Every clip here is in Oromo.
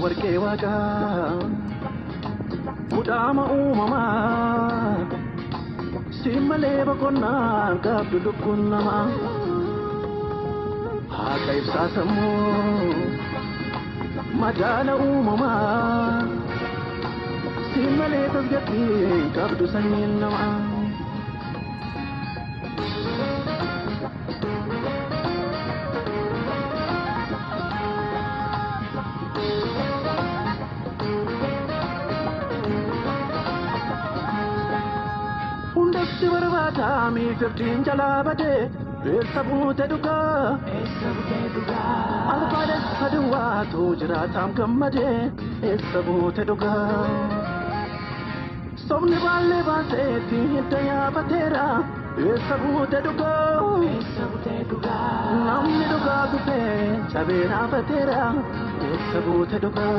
Warqee waaqaa kudhaama uumamaa si malee boqonnaa qabdu lubbuun namaa haqa ibsaa sammuu madaala uumamaa si malee tasgabbii qabdu sanyiin namaa. Hundatti barbaadame firdiin jalaa badee eessa buute dhugaa? Albaadhessa duwwaatu jiraataam gammadee eessa buute dhugaa? Sobni baallee baaseetti hidda yaabateera eessa buute dhugaa? Namni dhugaa kufee cabee naafateera eessa buute dhugaa?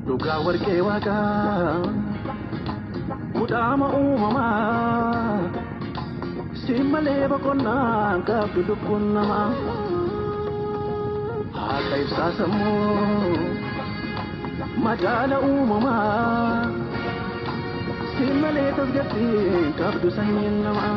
Dhugaa warqee waaqaa. Kudhaama uumamaa si malee boqonnaa qabdu lubbuun namaa haqa ibsaa sammuu madaala uumamaa si malee tasgabbii qabdu sanyiin namaa.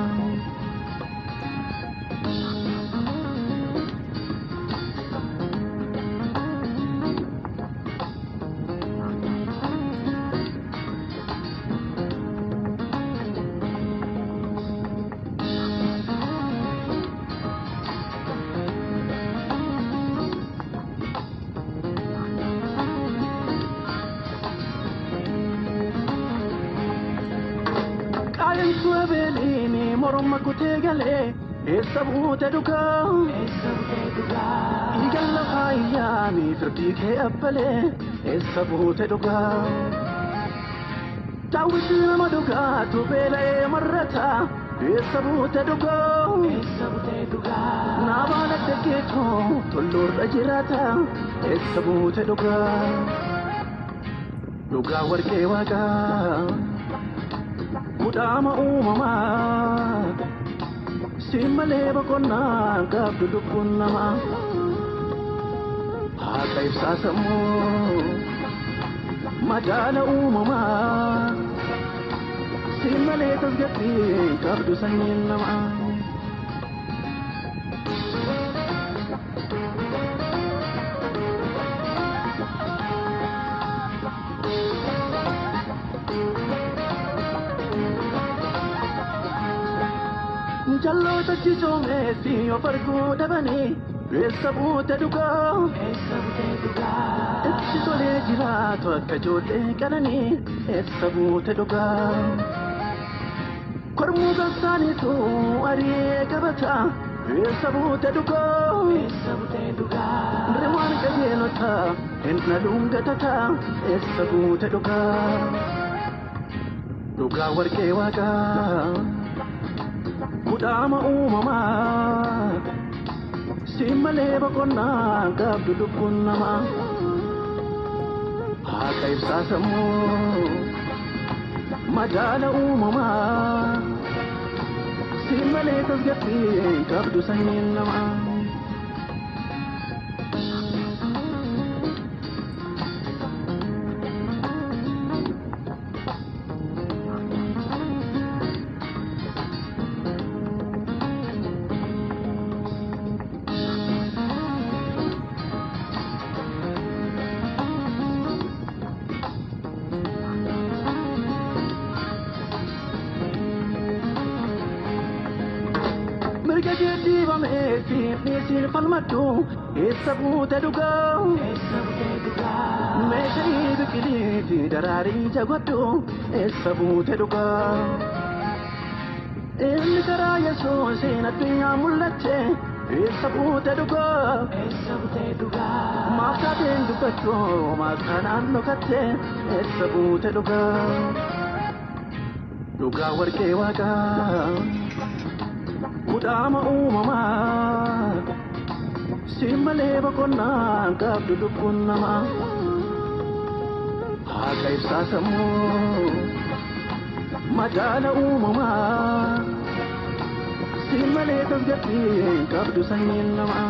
Qaaleensu abeeliini morma kutee galee eessa buute dhugaa? Dhiigan lafaa iyyaanii firdii kee abbalee eessa buute dhugaa? Daawwiti nama dhugaatu beela'ee marrata eessa buute dhugaa? Naabaan adda tolloorra jiraata eessa buute dhugaa? Dhugaa warqee waaqaa. Kudhaama uumamaa si malee boqonnaa qabdu lubbuun namaa haqa ibsaa sammuu madaala uumamaa si malee tasgabbii qabdu sanyiin namaa. Jalloota jijoomeessi of arguu dhabanii eessa buute dhugaa? Itti tolee jiraatu akka ijoollee qananii eessa buute dhugaa? Kormuu gansaaniitu ari'ee qabata eessa buute dhugaa? Riwaan qajeelota hin dhaluun gatata eessa buute dhugaa? Dhugaa warqee waaqaa. Kudhaama uumamaa si malee boqonnaa qabdu lubbuun namaa haqa ibsaa sammuu madaala uumamaa si malee tasgabbii qabdu sanyiin namaa. Mirga jiddiibameetti dhiisiin falmadhu eessa buute dhugaa? Meeshaa biqiliiti daraarii jagodhu eessa buute dhugaa? Inni karaa Yesuusiin addunyaa mul'atte eessa buute dhugaa? Maaf taateen dubbattu maaf kanaan dhokatte eessa buute dhugaa? Dhugaa warqee waaqaa. Kudhaama uumamaa si malee boqonnaa qabdu lubbuun namaa haqa ibsaa sammuu madaala uumamaa si malee tasgabbii qabdu sanyiin namaa.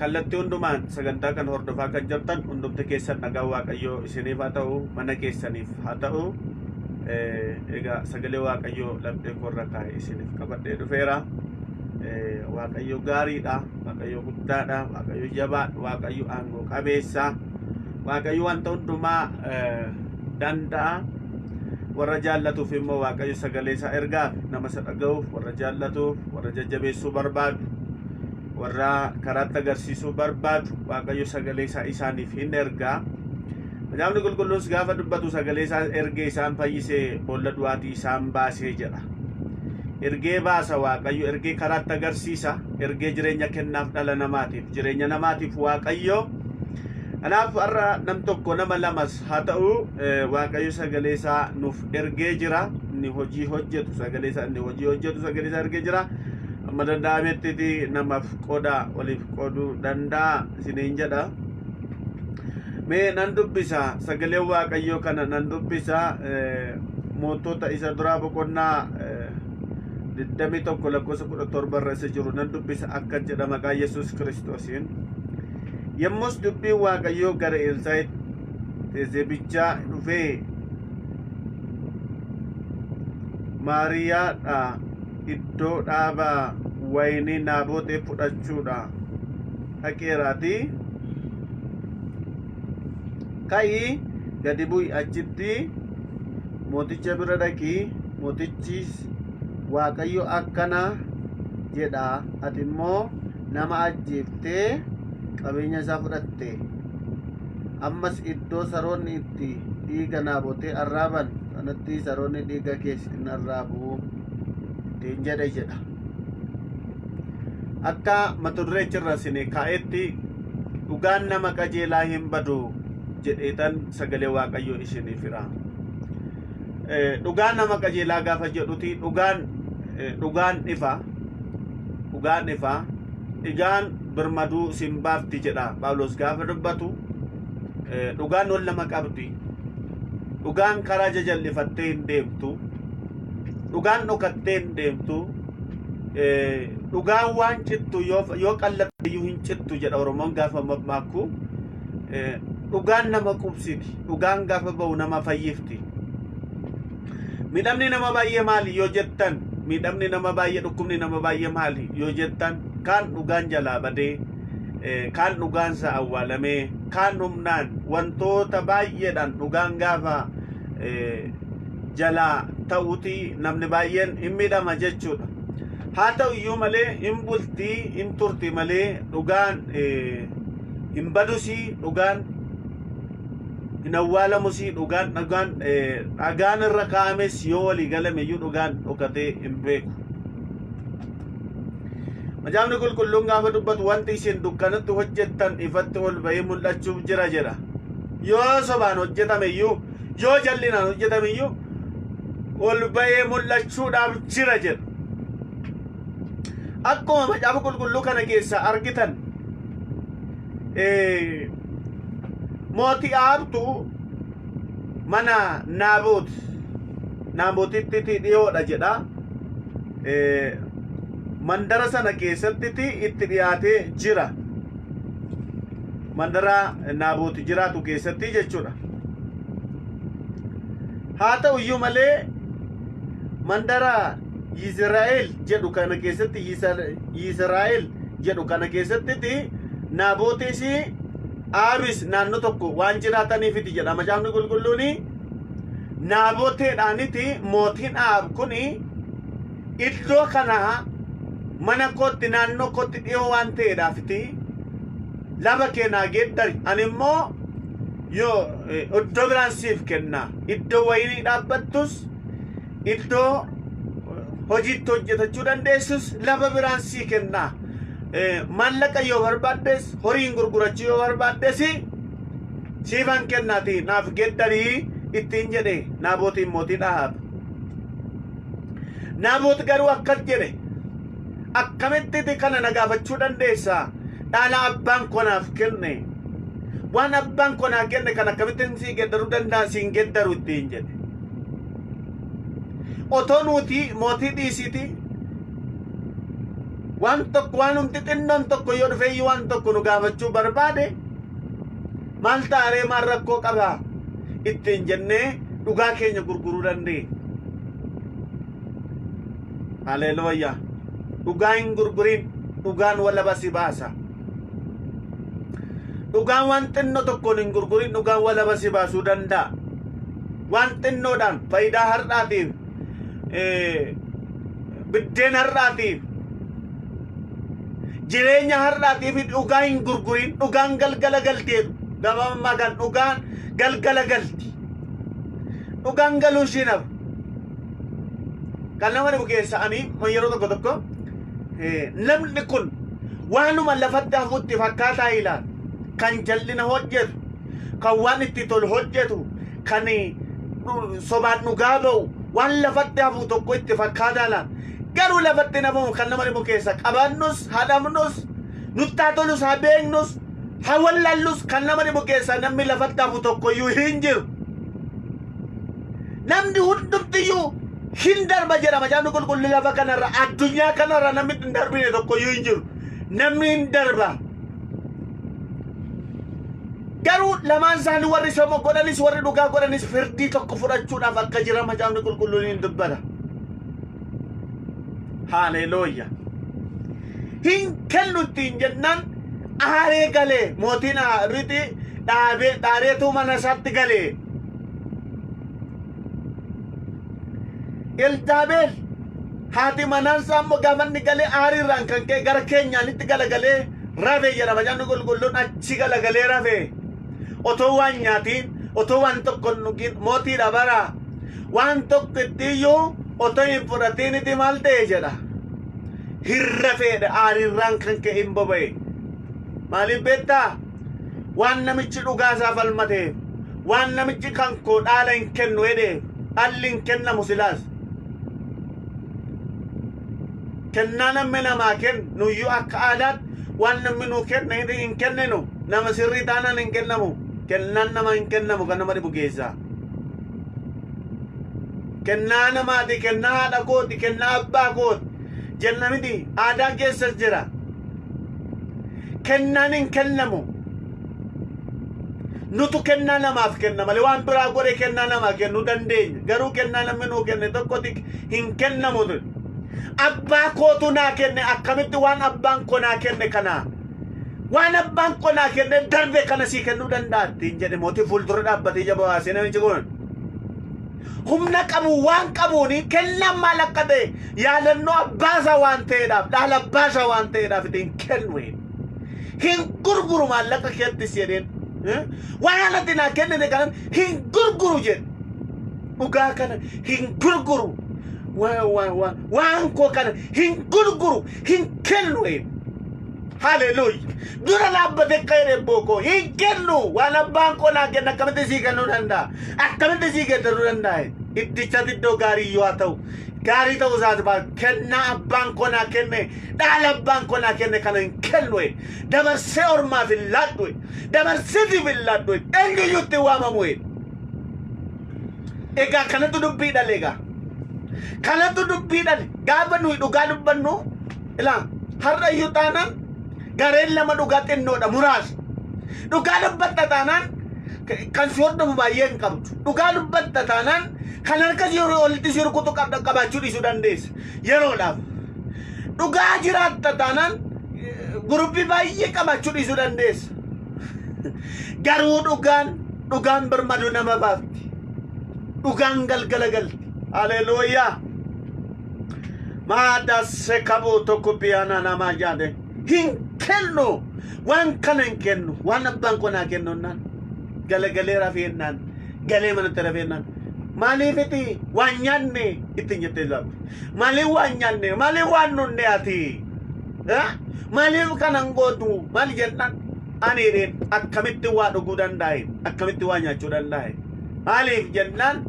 Kallattii hundumaan sagantaa kan hordofaa kan jirtan hundumti keessan nagaan Waaqayyoo isiniif haa ta'u, mana keessaniif haa ta'u. Egaa sagalee Waaqayyoo laphee koorra kaa'e isiniif qabadhee dhufeera. Waaqayyo gaariidha, Waaqayyo guddaadha, Waaqayyo jabaadha, Waaqayyo aangoo qabeessa, Waaqayyo wanta hundumaa danda'a. Warra jaallatuuf immoo Waaqayyo sagalee isaa ergaaf nama isa dhaga'uuf, warra jaallatuuf, warra jajjabeessuu barbaadu, warra karaatti agarsiisuu barbaadu Waaqayyo sagalee isaa isaaniif hin ergaa. Macaafni Qulqulluus gaafa dubbatu sagalee isaa ergee isaan fayyisee boolla du'aatii isaan baasee jedha. Ergee baasa Waaqayyo, ergee karaatti agarsiisa, ergee jireenya kennaaf dhala namaatiif, jireenya namaatiif Waaqayyo. Kanaaf har'a nam tokko nama lamas haa ta'u Waaqayyo sagalee isaa nuuf ergee jira. Inni hojii hojjetu sagalee isaa inni hojii hojjetu sagalee isaa ergee jira. Amma danda'ametti namaaf qoda waliif qooduu danda'a isiniin jedha. Mee nan dubbisa sagalee Waaqayyoo kana nan dubbisa mootota isa duraa boqonnaa 21 lakkoofsa 17 irra isa jiru nan dubbisa akka jedha maqaa Yesuus Kiristoosiin. Yommus dubbiin Waaqayyoo gara Elsaa'i Tezebichaa dhufee Maariyaadha iddoo dhaaba wayinii Naabotee fudhachuudha dhaqeeraatii ka'ii gadi bu'i achitti mooticha bira dhaqi mootichis Waaqayyo akkana jedha ati immoo nama ajjeeftee qabeenya isaa fudhatte ammas iddoo saroonni itti dhiiga Naabotee arraaban sanatti saroonni dhiiga kees in arraabu ittiin jedhe jedha. Akka mata duree achirra isin kaa'etti dhugaan nama qajeelaa hin badu jedheetan sagalee Waaqayyoo isiniif hira. Dhugaan nama qajeelaa gaafa jedhuti dhugaan dhugaan ifa dhugaan ifa dhigaan birmaduu isin baafti jedha Phaawulos gaafa dubbatu dhugaan wal lama qabdi. Dhugaan karaa jajal'ifattee hin deemtu. Dhugaan dhokattee hin deemtu. Dhugaan waan cittu yoo qallatte iyyuu hin cittu jedha Oromoon gaafa mammaakku. Dhugaan nama qubsiti. Dhugaan gaafa ba'u nama fayyifti. Miidhamni nama baay'ee maali yoo jettan, miidhamni nama baay'ee dhukkubni nama baay'ee maali yoo jettan, kaan dhugaan jalaa badee, kaan dhugaan isaa awwaalamee, kaan humnaan wantoota baay'eedhaan dhugaan gaafa jalaa ta'uti namni baay'een hin miidhama jechuudha. Haa ta'u iyyuu malee hin bultii hin turti malee dhugaan hin badusii dhugaan hin awwaalamusii dhugaan dhugaan dhagaan irra kaa'ames yoo walii galame iyyuu dhugaan dhokatee hin beeku. Macaafni qulqulluun gaafa dubbatu wanti isin dukkanatti hojjettan ifatti ol ba'ee mul'achuuf jira jedha. Yoo sobaan hojjetame iyyuu yoo jal'inaan hojjetame iyyuu ol ba'ee mul'achuudhaaf jira jedha. Akkuma macaafa qulqulluu kana keessaa argitan mootii Aabtu mana Naaboot Naabotitti dhiyoodha jedha. Mandara sana keessatti itti dhiyaatee jira. Mandara Naaboot jiraatu keessatti jechuudha. Haa ta'u iyyuu malee mandara Yizraa'el jedhu kana keessatti Yizraa'el jedhu kana keessatti Naabootis Aabis naannoo tokko waan jiraataniifiti jedha macaafni qulqulluun. Naaboteedhaaniti mootiin Aab kun iddoo kana mana kootti naannoo kootti dhiyoo waan ta'eedhaafiti lafa kee naa geeddari ani immoo yoo iddoo biraan siif kenna iddoo wayinii dhaabbattus iddoo hojiitti hojjetachuu dandeessus lafa biraan sii kenna maallaqa yoo barbaaddes horiin gurgurachuu yoo barbaaddes siifan kennaati naaf geeddarii ittiin jedhe Naabootiin mootiin Ahaab. Naaboot garuu akkas jedhe akkamitti kana na gaafachuu dandeessa dhaala abbaan koo naaf kenne waan abbaan koo naa kenne kan akkamittiin sii geeddaruu danda'a siin geeddaru ittiin jedhe. Otoo nuti mootii dhiisiiti Waan tokko, waan humti xinnoon tokko yoo dhufee iyyuu waan tokko nu gaafachuu barbaade, maal taaree, maal rakkoo qabaa ittiin jennee dhugaa keenya gurguruu dandeenya. Haleluuyaa. Dhugaa hin gurgurin, dhugaan walaba si baasa. Dhugaan waan xinnoo tokkoon hin gurgurin, dhugaan walaba si baasuu danda'a. Waan xinnoodhaan, faayidaa har'aatiif, biddeen har'aatiif, jireenya har'aatiif dhugaa hin gurgurin. Dhugaan galgala galteetu gabaabummaa kan dhugaan galgala galti. Dhugaan galuu isheen hafu. Kan nama dhibu keessa ani yeroo tokko tokko namni kun waanuma lafatti hafutti fakkaataa ilaala. Kan jal'ina hojjetu, kan waan itti tolu hojjetu, kan sobaan dhugaa ba'u waan lafatti hafu tokko itti fakkaataa ilaala. Garuu lafatti hin hafamu. Kan nama dhibu keessa qabaannus, hadhabnus, nutti haa tolus, haa beeknus, haa wallallus, kan nama dhibu keessa namni lafatti hafu tokkoyyuu hin jiru. Namni hundumtiyyuu hin darba jedha Macaafni Qulqulluun. Lafa kanarra, addunyaa kanarra namni hin darbine tokkoyyuu hin jiru. Namni hin darba. Garuu lamaan isaanii, warri soba godhanis warri dhugaa godhanis, firdii tokko fudhachuudhaaf akka jiran Macaafni Qulqulluun hin dubbata. Haaleluuya. Hin kennu ittiin jennaan aaree galee, mootiin aariti dhaabee dhaareetu mana isaatti galee. Eldaabeel haati manaansaa immoo gaafa inni galee aariirraan kan ka'e gara keenyaanitti galagalee rafe jedha Macaafni Qulqulluun. Achi galagalee rafe. Otoo waan nyaatiin, otoo waan tokko hin dhugin, mootiidha bara, waan tokko ittiiyyuu otoo hin fudhatiiniti maal ta'e jedha, hin rafeedha. Aariirraan kan ka'e hin boba'e. Maaliif beektaa? Waan namichi dhugaa isaa falmateef, waan namichi kan koo dhaala hin kennu jedheef. Dhalli hin kennamu silaas. Kennaa namni namaa kennu nuyyuu akka aadaatti waan namni nuu kenne hin kenninu. Nama sirrii taanaan hin kennamu. Kennaan nama hin kennamu. Kan nama dhibu keessaa kennaa namaati, kennaa haadha kooti, kennaa abbaa kooti jenna miti? Aadaan keessas jira. Kennaan hin kennamu. Nutu kennaa namaaf kenna malee waan biraa godhe kennaa namaa kennuu dandeenya. Garuu kennaa namni nuu kenne tokkotti hin kennamu ture. Abbaa kootu naa kenne, akkamitti waan abbaan koo naa kenne kana, waan abbaan koo naa kenne darbe kana sii kennuu danda'a ittiin jedhe mootii fuuldura dhaabbatee jaba baasee. Namichi kun humna qabu waan qabuun kennaan maal akka ta'e yaadannoo abbaasaa waan ta'eedhaaf, dhaala abbaasaa waan ta'eedhaaf ittiin kennu hin gurguru maallaqa keettis jedheen. Waan ati naa kennite kanan hin gurguru jedhe. Dhugaa kana hin gurguru, waan koo kana hin gurguru, hin kennu. Haleluuya. Dura dhaabbate akka jedhe bookoo hin kennu. Waan abbaan koo naa kenna akkamitti sii kennuu danda'a? Akkamitti sii kennuu danda'a? Iddicha iddoo gaarii yoo haa ta'u, gaarii ta'uu isaati baa kennaa abbaan koo naa kenne, dhaala abbaan koo naa kenne kana hin kennu. Dabarsee ormaaf hin laadhu. Dabarsee siif hin laadhu. Eenyuyyuu itti waamamu. Egaa kanatu dubbii dhale egaa. Kanatu dubbii dhale. Gaafa nuyi dhugaa dubbannu, ilaa har'a iyyuu taanaan gareen lama dhugaa xinnoodha, muraasa. Dhugaa dubbatta taanaan kan si hordofu baay'ee hin qabdu. Dhugaa dubbatta taanaan kan harka si olitti si rukutu qabda qabaachuu dhiisuu dandeessa. Yeroodhaaf. Dhugaa jiraatta taanaan gurubbii baay'ee qabaachuu dhiisuu dandeessa. Garuu dhugaan birmaduu nama baafti. Dhugaan galgala galti. Haleluuyaa. Maada sekabu tokko biyaana namaa jaade. Hin kennu. Waan kana hin kennu. Waan abbaan koo naa kennu naan. Galagalee rafeennaan. Galee manatti rafeennaan. Maaliif iti waan nyaanne ittiin jettee laatu? Maaliif waan nyaanne? Maaliif waan nunne ati? Maaliif kanan gootu? Maal jennaan? Ani jedheen, akkamitti waa dhuguu danda'e? Akkamitti waa nyaachuu danda'e? Maaliif jennaan,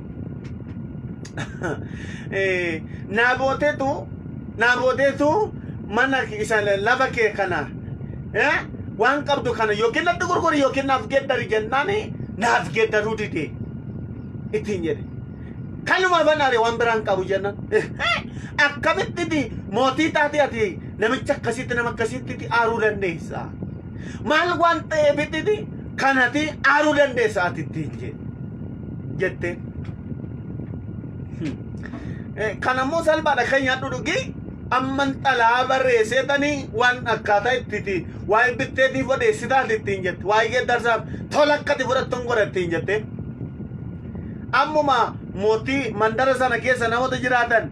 Naabooteetu mana isa lafa kee kana, waan qabdu kana yookiin natti gurguri yookiin naaf geeddari jennaan naaf geeddaruu dide ittiin jedhe. Kanuma banaare, waan biraan qabu jennaan. Akkamitti mootii taate ati? Namicha akkasitti nama akkasitti aaruu dandeessa. Maal waan ta'eefitti kanati aaruu dandeessa ati ittiin jee jetteen. Kanammoo salphaadha kan nyaadhu dhugi amman xalaa barreessee tanii waan akkaataa ittiti waa'ee bitteetiif odeessitaati ittiin jette waa'ee geeddarsaaf tola akkati fudhattuun godha ittiin jette. Ammuma mootii mandara sana keessa namoota jiraatan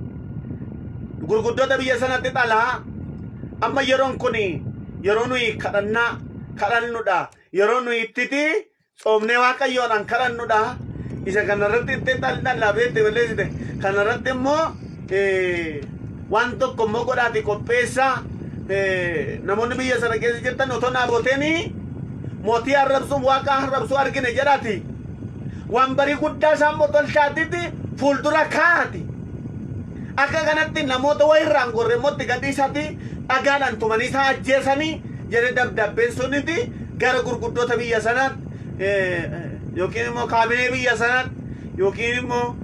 gurguddoota biyya sanatti xalaa amma yeroon kun yeroo nuyi kadhannaa kadhannudha yeroo nuyi ittiti tsoomnee waaqayyoodhaan kadhannudha isa kanarratti itti dhallabee itti balleessite kanarratti immoo waan tokko immoo godhaati qopheessaa namoonni biyya sana keessa jirtan otoo naaboteen mootii arrabsuun waaqa arrabsuu argine jedhaati waan barii guddaa isaan immoo tolchaatitti fuuldura kaa'ati. Akka kanatti namoota wayirraan gorre immoo itti gadhiisati dhagaadhaan tumanii isaa ajjeesanii jedhe dabdabbeen suniti gara gurguddoota biyya sanaatti yookiin immoo kaabinee biyya sanaatti yookiin immoo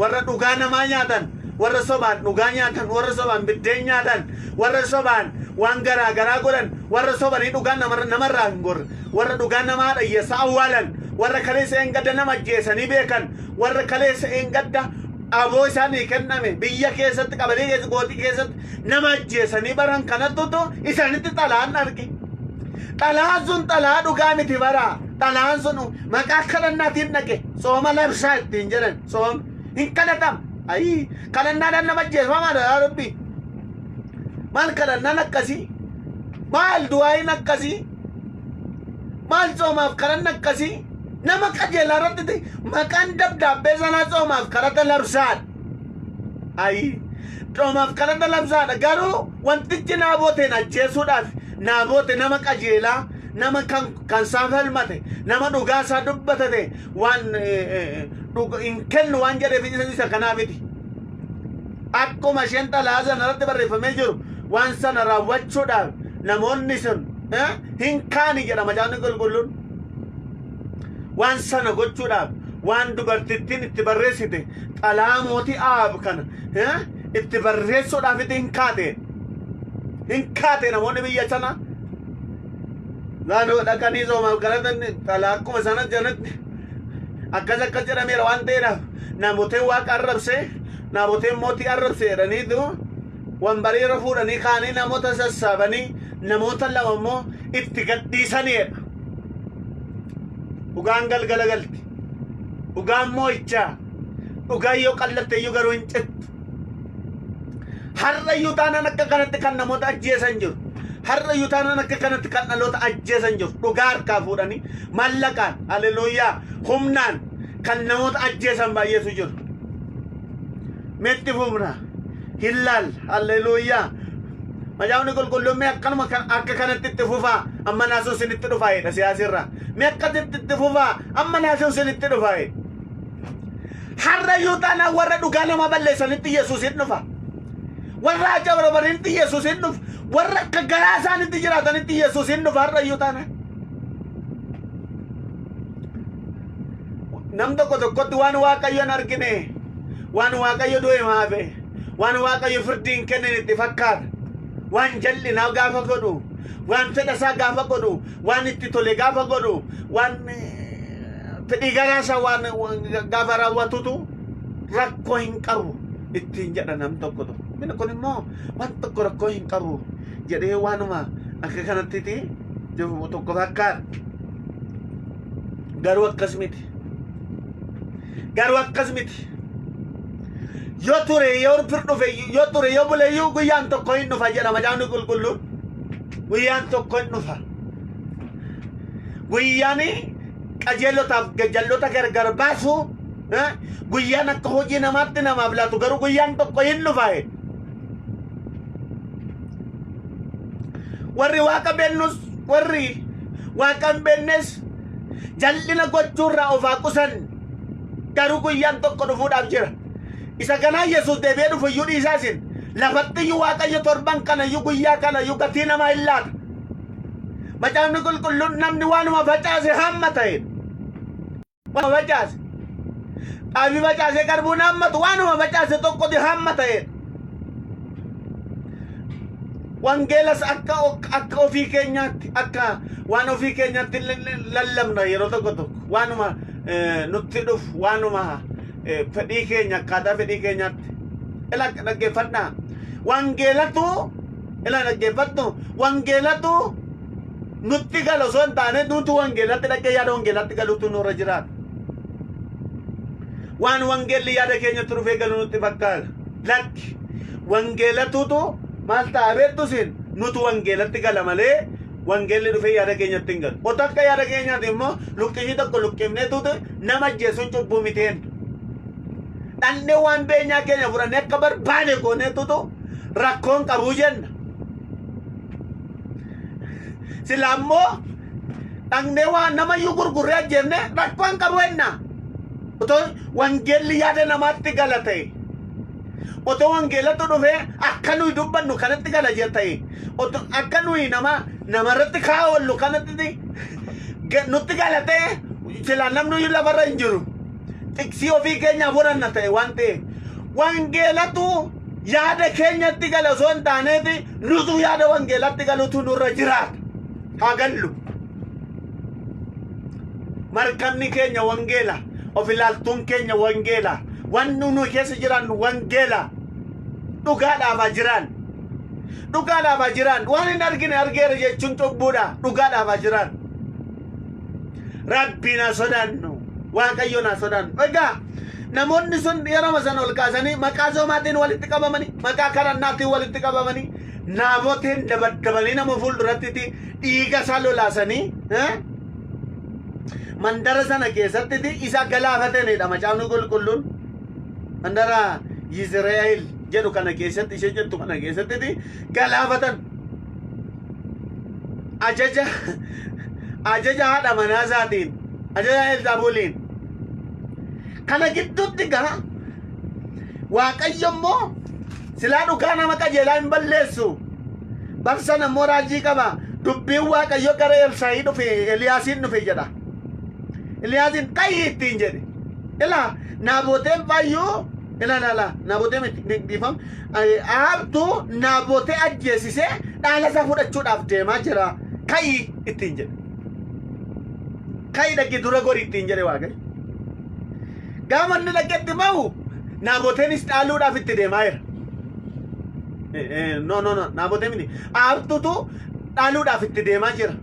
warra dhugaa namaa nyaatan warra sobaan dhugaa nyaatan warra sobaan biddeen nyaatan warra sobaan waan garaa garaa godhan warra sobanii dhugaa namarraa hin gorre warra dhugaa namaa dhayyeessa awwaalan warra kaleessa eengadda nama ajjeesanii beekan warra kaleessa eengadda aboo isaanii kenname biyya keessatti qabalee keessa gootii keessatti nama ajjeesanii baran kanattutu isaanitti xalaan arge. Xalaan sun xalaa dhugaa miti bara. Xalaan sun maqaa kadhannaatiin dhaqe sooma labsaa ittiin jedhan sooma hin kadhatam. Ayii kadhannaadhaan nama ajjeefamaadha yaa Rabbi. Maal kadhannaan akkasii? Maal du'aayin akkasii? Maal soomaaf kadhanna akkasii? Nama qajeelaa irratti maqaan dabdaabbee sanaa soomaaf kadhata labsaadha. Ayii soomaaf kadhata labsaadha. Garuu wantichi Naabooteen ajjeesuudhaaf Naaboote nama qajeelaa nama kan kan isaa falmate nama dhugaa isaa dubbatate waan hin kennu waan jedheef isa kanaa miti. Akkuma isheen xalayaa sana irratti barreeffamee jiru waan sana raawwachuudhaaf namoonni sun hin kaani jedha macaafni qulqulluun. Waan sana gochuudhaaf waan dubartittiin itti barreessite xalayaa mootii Ahaab kana itti barreessuudhaaf itti hin kaate. Hin kaate namoonni biyya sana. Naannoo dhaqanii soomaaf kadhatan xalayaa akkuma sana jedhanitti akkas akkas jedhameera waan ta'eedhaaf Naaboteen waaqa arrabse Naaboteen mootii arrabse jedhaniitu wanbarii irra fuudhanii kaanii namoota sassaabanii namoota lama immoo itti gadhiisaniidha. Dhugaan galgala galti. Dhugaan moo'ichaa. Dhugaan yoo qallatte iyyuu garuu hin cittu. Har'a iyyuu taanaan akka kanatti kan namoota ajjeesan jiru. Har'a iyyuu taanaan akka kanatti kan dhaloota ajjeesan jiru. Dhugaa harkaa fuudhanii mallaqaan, haleluuyaa, humnaan kan namoota ajjeesan baay'eetu jiru. Meetti fufna. Hin laalla. Haleluuyaa. Macaafni qulqulluun mee akkanuma akka kanatti itti fufaa amma naasuun isinitti dhufaa jedha siyaasirraa. Mee akkasitti itti fufaa amma naasuun isinitti dhufaa jedha. Har'a iyyuu taanaan warra dhugaa nama balleessanitti Yesuus hin dhufa. Warra ajaa'ibanitti Yesuus hin dhufa. Warra akka garaa isaanitti jiraatanitti Yesuus hin dhufa har'a iyyuu taanaan. Nam tokko tokkotti waan Waaqayyo hin argine, waan Waaqayyo du'e maafe, waan Waaqayyo firdii hin kennin itti fakkaata. Waan jal'inaa gaafa godhu, waan fedha isaa gaafa godhu, waan itti tole gaafa godhu, waan fedhii garaa isaa waan gaafa raawwatutu rakkoo hin qabu ittiin jedha nam tokko tokko. Inni kun immoo waan tokko rakkoo hin qabu jedhee waanuma akka kanattiti jiru tokko fakkaata. Garuu akkas miti. Garuu akkas miti. Yoo ture yoo fir dhufe yoo ture yoo bule iyyuu guyyaan tokko hin dhufa jedha macaafni qulqulluun. Guyyaan tokko hin dhufa. Guyyaan qajeelotaaf jallota gargar baasu guyyaan akka hojii namaatti namaaf laatu garuu guyyaan tokko hin dhufa. Warri waaqa beennus warri waaqa hin beeknes jal'ina gochuurraa of haa qusan garuu guyyaan tokko dhufuudhaaf jira. Isa kanaa Yesuus deebi'ee dhufu iyyuu dhiisaa isin lafatti iyyuu Waaqayyo torban kana iyyuu guyyaa kana iyyuu gatii namaa hin laata. Macaafni qulqulluun namni waanuma facaase hamma ta'e. Waanuma facaase. Xaafii facaasee garbuun hammatu waanuma facaase tokkotu hamma ta'e. Wangeelas akka ofii keenyaatti, akka waan ofii keenyaatti lallabna. Yeroo tokko tokko waanuma nutti dhufu, waanuma fedhii keenya, akkaataa fedhii keenyaatti. Ila dhaggeeffadhaa. Wangeelatu, ila dhaggeeffattu, wangeelatu nutti gala osoo hin taane, nuti wangeelatti dhaqee yaada wangeelatti galuutu nurra jiraata. Waan wangeelli yaada keenyatti dhufee galu nutti fakkaata. Lakki, wangeelatuutu maal ta'a beektu isin? Nutu wangeelatti gala malee wangeelli dhufee yaada keenyatti hin galu. Otoo akka yaada keenyaati immoo luqqisii tokko luqqifneetuutu nama ajjeesuun cubbuu miteen. Dhandhee waan beenyaa keenya fudhannee akka barbaade gooneetutu rakkoon qabuu jenna. Sila immoo dhaqnee waan namayyuu gurgurree ajjeefne rakkoon qabu jenna. Otoo wangeelli yaada namaatti gala ta'e, otoo wangeelatu dhufee akka nuyi dubbannu kanatti gala jee ta'e, otoo akka nuyi nama namarratti kaawwannu kanatti nutti gala ta'e, silaa namni iyyuu lafarra hin jiru. Tiksii ofii keenyaa fudhanna ta'e waan ta'eef, wangeelatu yaada keenyatti gala osoo hin taaneeti, nutu yaada wangeelatti galutu nurra jiraata. Haa gallu. Markabni keenya wangeela. Of ilaaltuun keenya wangeela. Wanni nuyi keessa jiraannu wangeela. Dhugaadhaaf haa jiraan. Dhugaadhaaf haa jiraan. Waan hin argine argeera jechuun cubbuudha. Dhugaadhaaf haa jiraan. Rabbiin haa sodaannu. Waaqayyoon haa sodaannu. Egaa namoonni sun yeroo sana ol kaasanii maqaa soomaatiin walitti qabamanii, maqaa kadhannaatiin walitti qabamanii, Naaboteen dabaddabanii nama fuulduratti dhiiga isaa lolaasanii mandara sana keessatti isa galaafatanidha Macaafni Qulqulluun. Mandara Yizre'eel jedhu kana keessatti, ishee jettu kana keessatti galaafatan. Ajaja haadha manaa isaatiin, ajaja Elzaabuliin. Kana gidduutti gaa Waaqayyo immoo silaa dhugaa nama qajeelaa hin balleessu. Barsan ammoo raajii qaba. Dubbiin Waaqayyo gara Elsaayii dhufe, Eliyaasiin dhufe jedha. Eliyaasiin "Ka'ii" ittiin jedhe. Ilaa, Naaboteen fayyuu, ila ila Naabotee miti, dhiifama. Ahabtu Naabotee ajjeesisee dhaala isaa fudhachuudhaaf deemaa jira. "Ka'ii" ittiin jedhe. "Ka'ii dhaqii dura gori" ittiin jedhe Waaqayyo. Gaafa inni dhaqetti bahu, Naaboteenis dhaaluudhaaf itti deemaa jira. No, no, no, Naabotee miti. Ahabtutu dhaaluudhaaf itti deemaa jira.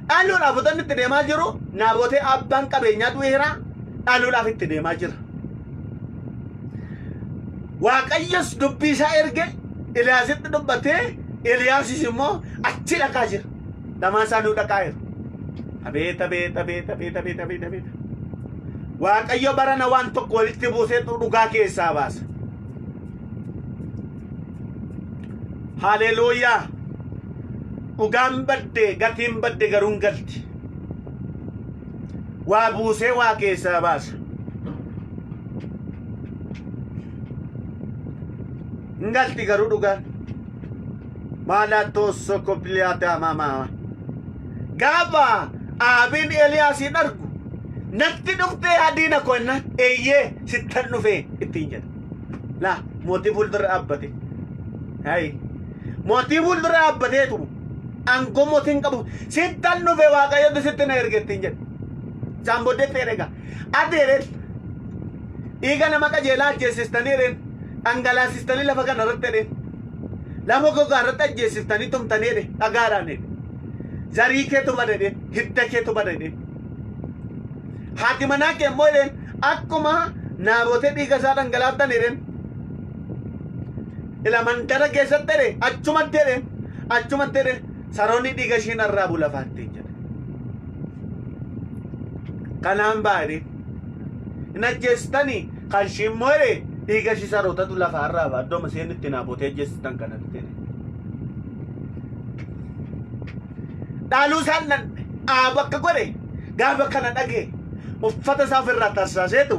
Dhaaluudhaaf otoo inni itti deemaa jiru, Naabotee abbaan qabeenyaa du'eera, dhaaluudhaaf itti deemaa jira. Waaqayyos dubbii isaa erge, Eliyaasitti dubbatee, Eliyaasis immoo achi dhaqaa jira. Lamaan isaanii dhaqaa jiru. Abeet, abeet, abeet, abeet, abeet, abeet, abeet. Waaqayyo barana waan tokko walitti buusee dhugaa keessaa baasa. Haleluuyaa! Dhugaan badde, gatiin badde garuu hin galti. Waa buusee waa keessaa baasa. Hin galti garuu dhugaan. Maalattoo sokopiliyaata mamaa. Gaafa Aabiin Eeliyaasiin argu, "Natti dhuftee adiina koo?" Innaan, "Eeyyee, sittan dhufee" ittiin jedha. Laa, mootii fuuldura dhaabbate. Hayi. Mootii fuuldura dhaabbateetu aangoo mootiin qabu, "Sittan dhufe, Waaqayyotu sitti na erge" ittiin jedhe. Isaan booddee ta'e egaa. "Ati," jedheen, "dhiiga nama qajeelaa ajjeesistanii," jedheen, "dhangalaasistanii lafa kana irratti," jedheen. "Lafa gogaa irratti ajjeesistanii tumtanii," jedhe, "dhagaadhaan," jedhe. "Zarii keetu bada," jedheen, "hidda keetu bada," jedheen. "Haati manaa kee immoo," jedheen, "akkuma Naabotee dhiiga isaa dhangalaaftan," jedheen. "Ila mandara keessatti," jedhe, "achumatti," jedheen, "achumatti," jedhe, "saroonni dhiiga ishiin arraabu lafaatti," jedhe. Kanaan baadhe hin ajjeestanii kan ishii immoo, jedhe, "dhiiga ishii sarootatu lafa arraaba iddoo isheen itti Naabotee ajjeesistan kanatti," jedhe. Dhaaluu isaan nan Ahaab akka godhe gaafa kana dhagee, uffata isaa ofirraa tarsaaseetu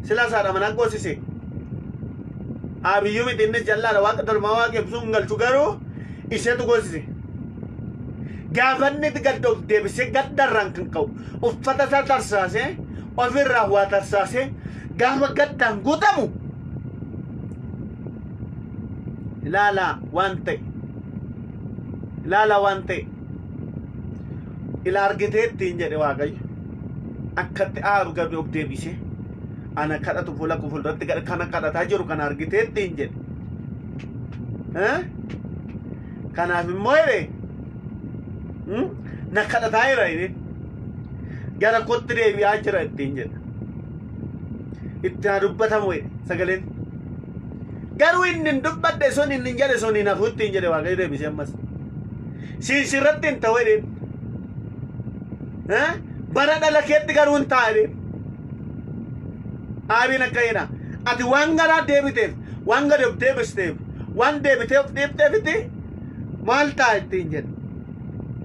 sila isaadha manaa goosise. Aabiyyuu miti, innis jallaadha, waaqa tolmaa waaqeffisuu hin galchu, garuu isheetu goosise. Gaafa inni gad of deebisee gaddarraan kan ka'u uffata isaa tarsaasee, ofirraa waa tarsaasee, gaafa gaddaan guutamu, ilaalaa waan ta'e. Ilaala waan ta'e. Ila argitee ittiin jedhe Waaqayyo. Akkatti aaru gadi of deebisee. Ana kadhatu fuula koo fuulduratti kana kadhataa jiru kana argitee ittiin jedhe. Kanaaf immoo jedhe na kadhataa jira jedhe. Gara kootti deebi'aa jira ittiin jedhe. Itti haa dubbatamu jedhe sagaleen. Garuu inni hin dubbadhe sun inni hin jedhe sun hin hafu ittiin jedhe Waaqayyo deebisee ammas. Siin sirratti hin ta'u jedheen. Bara dhala keetti garuu hin ta'a jedheen. Aabiin akka jedha. Ati waan garaa deebiteef, waan gadi of deebisteef, waan deebitee of dhiifteefiti maal ta'a ittiin jedhe.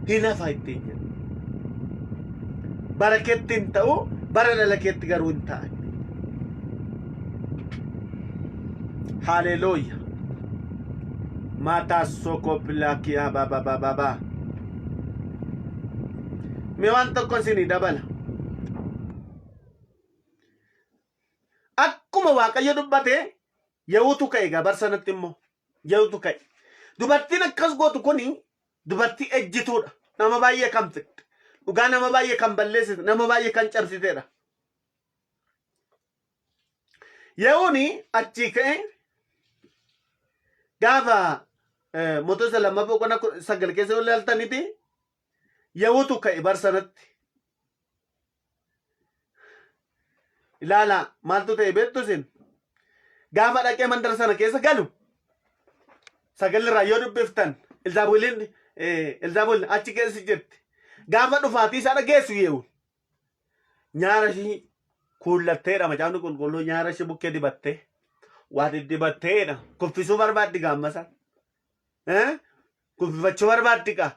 Hin hafa ittiin jedhe. Bara keetti hin ta'u, bara dhala keetti garuu hin ta'a. Haleluuya. Mataa soko pilaakiyaa baba baba ba. Mee waan tokko isinii dabala. Akkuma Waaqayyo dubbate Yehuutu ka'e egaa bar sanatti immoo Yehuutu ka'e. Dubartiin akkas gootu kuni dubartii ejjituudha. Nama baay'ee kan fixxe. Dhugaa nama baay'ee kan balleessite, nama baay'ee kan cabsiteedha. Yehuun achii ka'e gaafa mootota lammaffaa boqonnaa 9 keessa yoo ilaaltaniti Yehuutu ka'e bar sanatti. Ilaala maaltu ta'e beektu isin? Gaafa dhaqee mandara sana keessa galu sagalirraa yoo dubbiftan Elzaabeeliin Elzaabel achi keessa jirti. Gaafa dhufaatii isaa dhageessu Yehuun nyaara ishii kuullatteedha macaafni qulqulluu nyaara ishii bukkee dibattee waa diddibatteedha kuffisuu barbaaddi gaammasa. Kuffifachuu barbaaddi gaa.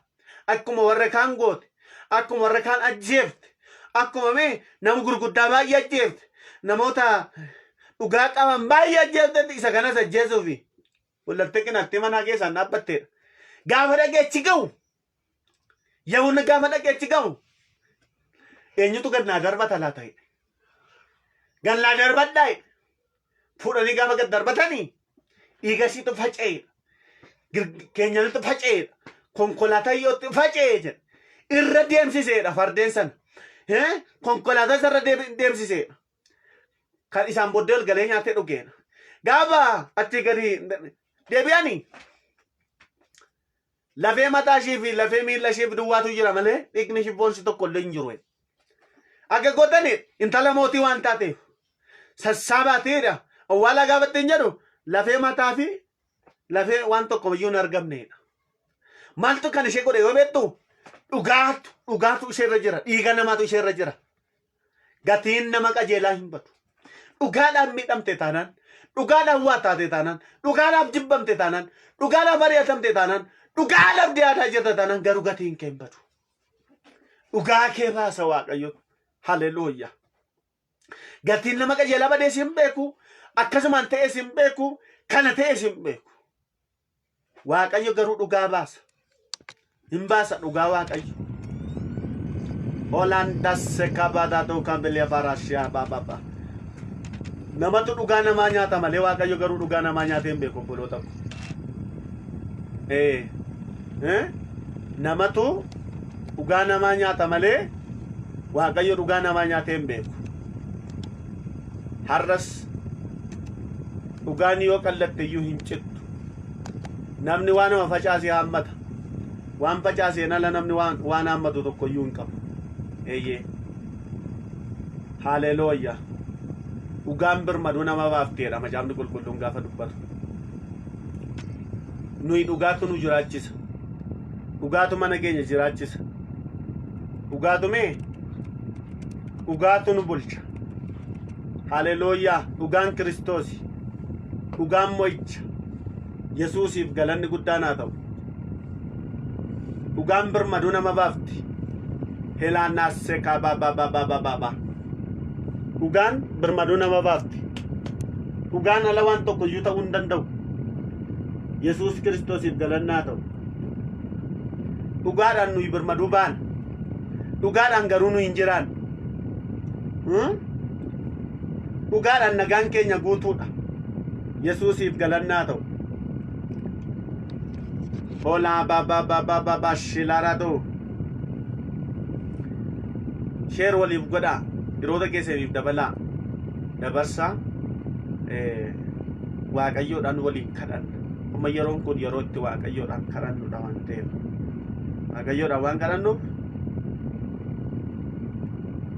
Akkuma warra kaan goote, akkuma warra kaan ajjeefte, akkuma mee nama gurguddaa baay'ee ajjeefte, namoota dhugaa qaban baay'ee ajjeeftetti isa kanas ajjeesuufi kullattee qinaattee manaa keessaan dhaabbatteedha. Gaafa dhaqee achi ga'u, Yehuun gaafa dhaqee achi ga'u, eenyutu gad naa darbata laata jedhe. Gad naa darbadhaa jedhe. Fuudhanii gaafa gad darbatanii dhiiga ishiitu faca'eedha. Keenyanitti faca'eedha. Konkolaataa iyyootti faca'ee jedha. Irra deemsiseedha fardeen sana. Konkolaataa isa irra deemsiseedha. Kan isaan booddee ol galee nyaatee dhugeedha. Gaafa achi gadi deebi'anii lafee mataa ishii fi lafee miilla isheef duwwaatu jira malee dhiigni ishii foon ishii tokko illee hin jiru. Akka gootani intala mootii waan taateef sassaabateedha. Awwaalaa gaafa ittiin jedhu lafee mataa fi lafee waan tokko iyyuu hin argamneedha. Maaltu kan ishee godhe yoo beektu dhugaatu dhugaatu isheerra jira dhiiga namaatu isheerra jira. Gatiin nama qajeelaa hin badu. Dhugaadhaan miidhamte taanaan, dhugaadhaan waa taate taanaan, dhugaadhaaf jibbamte taanaan, dhugaadhaaf ari'atamte taanaan, dhugaadhaaf dhiyaataa jirta taanaan garuu gatiin kee hin badu. Dhugaa kee baasa Waaqayyo. Haleluuyaa. Gatiin nama qajeelaa badees hin beeku, akkasumaan ta'ees hin beeku, kana ta'ees hin beeku. Waaqayyo garuu dhugaa baasa. Hin baasa dhugaa Waaqayyo. Olaandasse kabaadaatoo kan bilee farashiyaa baababa. Namatu dhugaa namaa nyaata malee Waaqayyo garuu dhugaa namaa nyaatee hin beeku obboloota ko. Ee. Eh? Namatu dhugaa namaa nyaata malee Waaqayyo dhugaa namaa nyaatee hin beeku. Har'as dhugaan yoo qallatte iyyuu hin cittu. Namni waanuma facaase haammata. Waan facaaseen ala namni waan, waan haammatu tokko iyyuu hin qabu. Eeyyee. Haalelooyyaa. Dhugaan birmaduu nama baafteedha macaafni qulqulluun gaafa dubbatu. Nuyi dhugaatu nu jiraachisa. Dhugaatu mana keenya jiraachisa. Dhugaatu mee? Dhugaatu nu bulcha. Haleluuyaa! Dhugaan Kiristoosi. Dhugaan mo'icha. Yesuusiif galanni guddaan haa ta'u. Dhugaan birmaduu nama baafti. Helaanaasse kaabaabaabaabaabaa. Dhugaan birmaduu nama baafti. Dhugaan ala waan tokko iyyuu ta'uu hin danda'u. Yesuus Kiristoosiif galanni haa ta'u. Dhugaadhaan nuyi birmaduu baana. Dhugaadhaan garuu nu hin jiraannu. Dhugaadhaan nagaan keenya guutuudha. Yesuusiif galanni haa ta'u. Olaa ba ba ba ba ba shilaarado. Share waliif godhaa. Hiriyoota keessaniif dabalaa. Dabarsaa. Waaqayyoodhaan waliin kadhanna. Amma yeroon kun yeroo itti Waaqayyoodhaan kadhannudha waan ta'eef. Waaqayyoodhaan waan kadhannuuf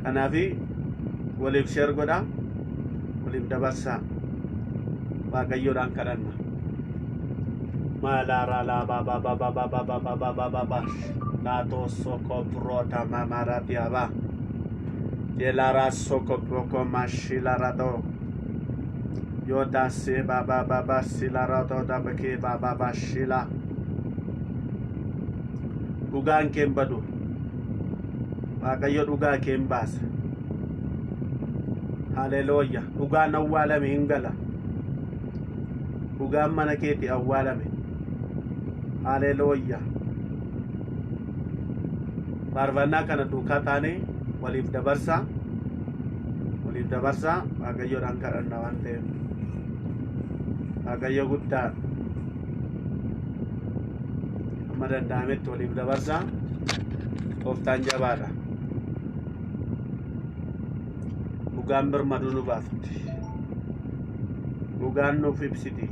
kanaafi waliif share godhaa. Waliif dabarsaa. Waaqayyoodhaan kadhanna. Malara la ba ba ba ba ba ba ba ba ba ba ba ba. Lato soko brota mamara diaba. Yelara soko broko mashilarado. Yoda se ba ba ba ba silarado da bake ba ba ba shila. Dhugaan kee hin badu. Waaqayyo dhugaa kee hin baasa. Haleluuya. Dhugaan awwaalame hin gala. Dhugaan mana keetti awwaalame. Haleluuya. Faarfannaa kana duukaa taanee waliif dabarsaa. Waliif dabarsaa, Waaqayyoodhaan kadhanna waan ta'eef. Waaqayyo guddaa, amma danda'ametti waliif dabarsaa. Gooftaan jabaadha. Dhugaan birmaduu nu baafti. Dhugaan nuuf ibsiti.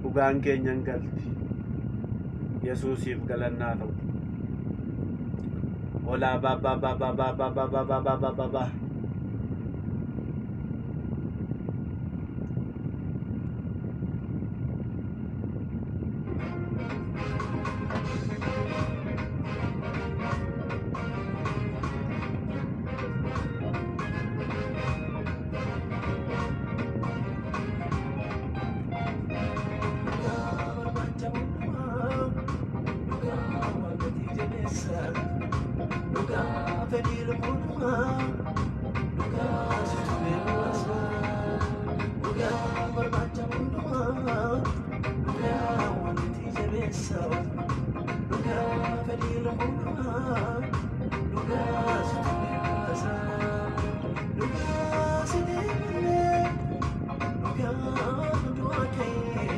Dhugaan keenya hin galti. Yesuusiif galannaa ta'u. Olaa ba ba ba ba ba ba ba ba ba ba ba ba ba. Dhugaa barbaacha hundumaa, dhugaa waaqatii jabeessa, dhugaa fedhii lubbuudhumaa, dhugaa situ beekuasa. Dhugaa barbaacha hundumaa, dhugaa waaqatii jabeessa, dhugaa fedhii lubbuudhumaa, dhugaa situ beekuasa. Dhugaa si deemnee, dhugaa du'aa kee,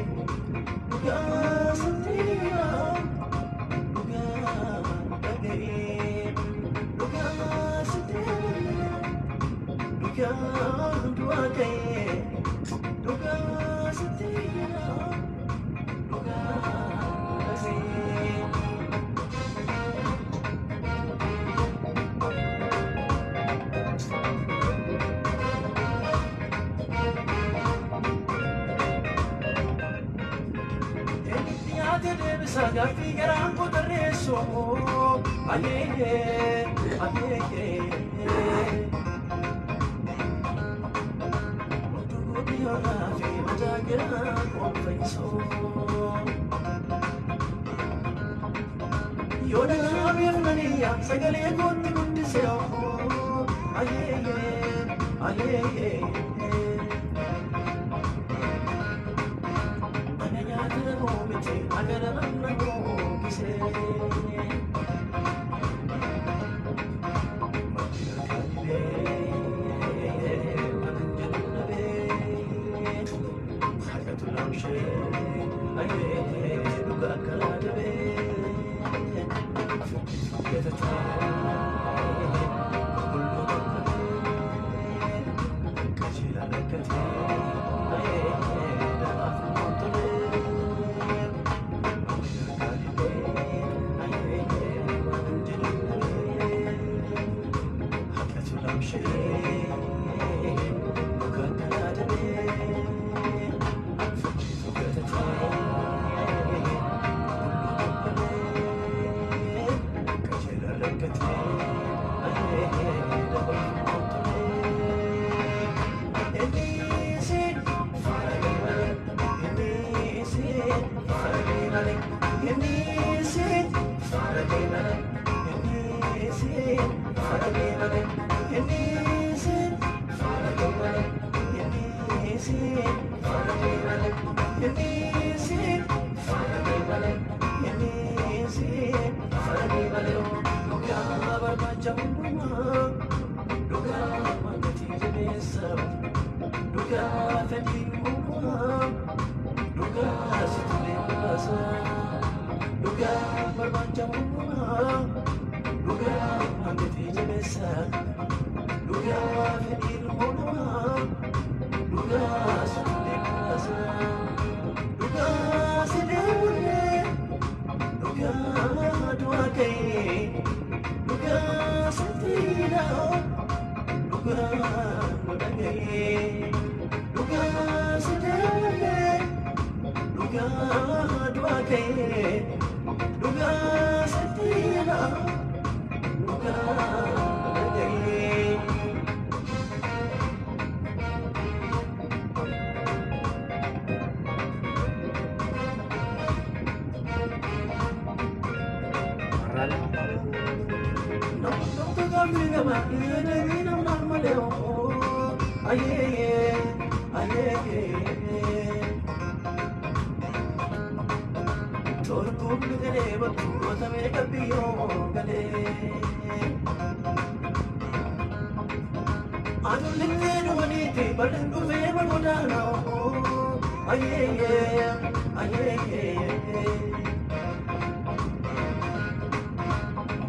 dhugaa sittiyaa, dhugaa dhaga'ee, dhugaa si deemnee, dhugaa du'aa kee, dhugaa sittiyaa, dhugaa dhaga'ee. Eenyutti nyaata deebisa gaaffii garaan koo tarreessu? Ayeeyee, ayeeyee. Oduu biyyoonaa fi mataa garaa qopheessu. Yoo dhaga'ameef naniyya sagalee kootti guddise. Ayeeyee, ayeeyee. Ana nyaata namuu miti agara namuu gisee. Dhugaa fedhii uumaa, dhugaa situ beekumsa. keessa dhugaa fedhii ilmoo namaa dhugaa suulee kuusa dhugaa sidee bullee dhugaa du'a ka'ee dhugaa sittiidha dhugaa nu dhaga'ee dhugaa sidee bullee dhugaa du'a ka'ee dhugaa sittiidha dhugaa nu dhaga'ee.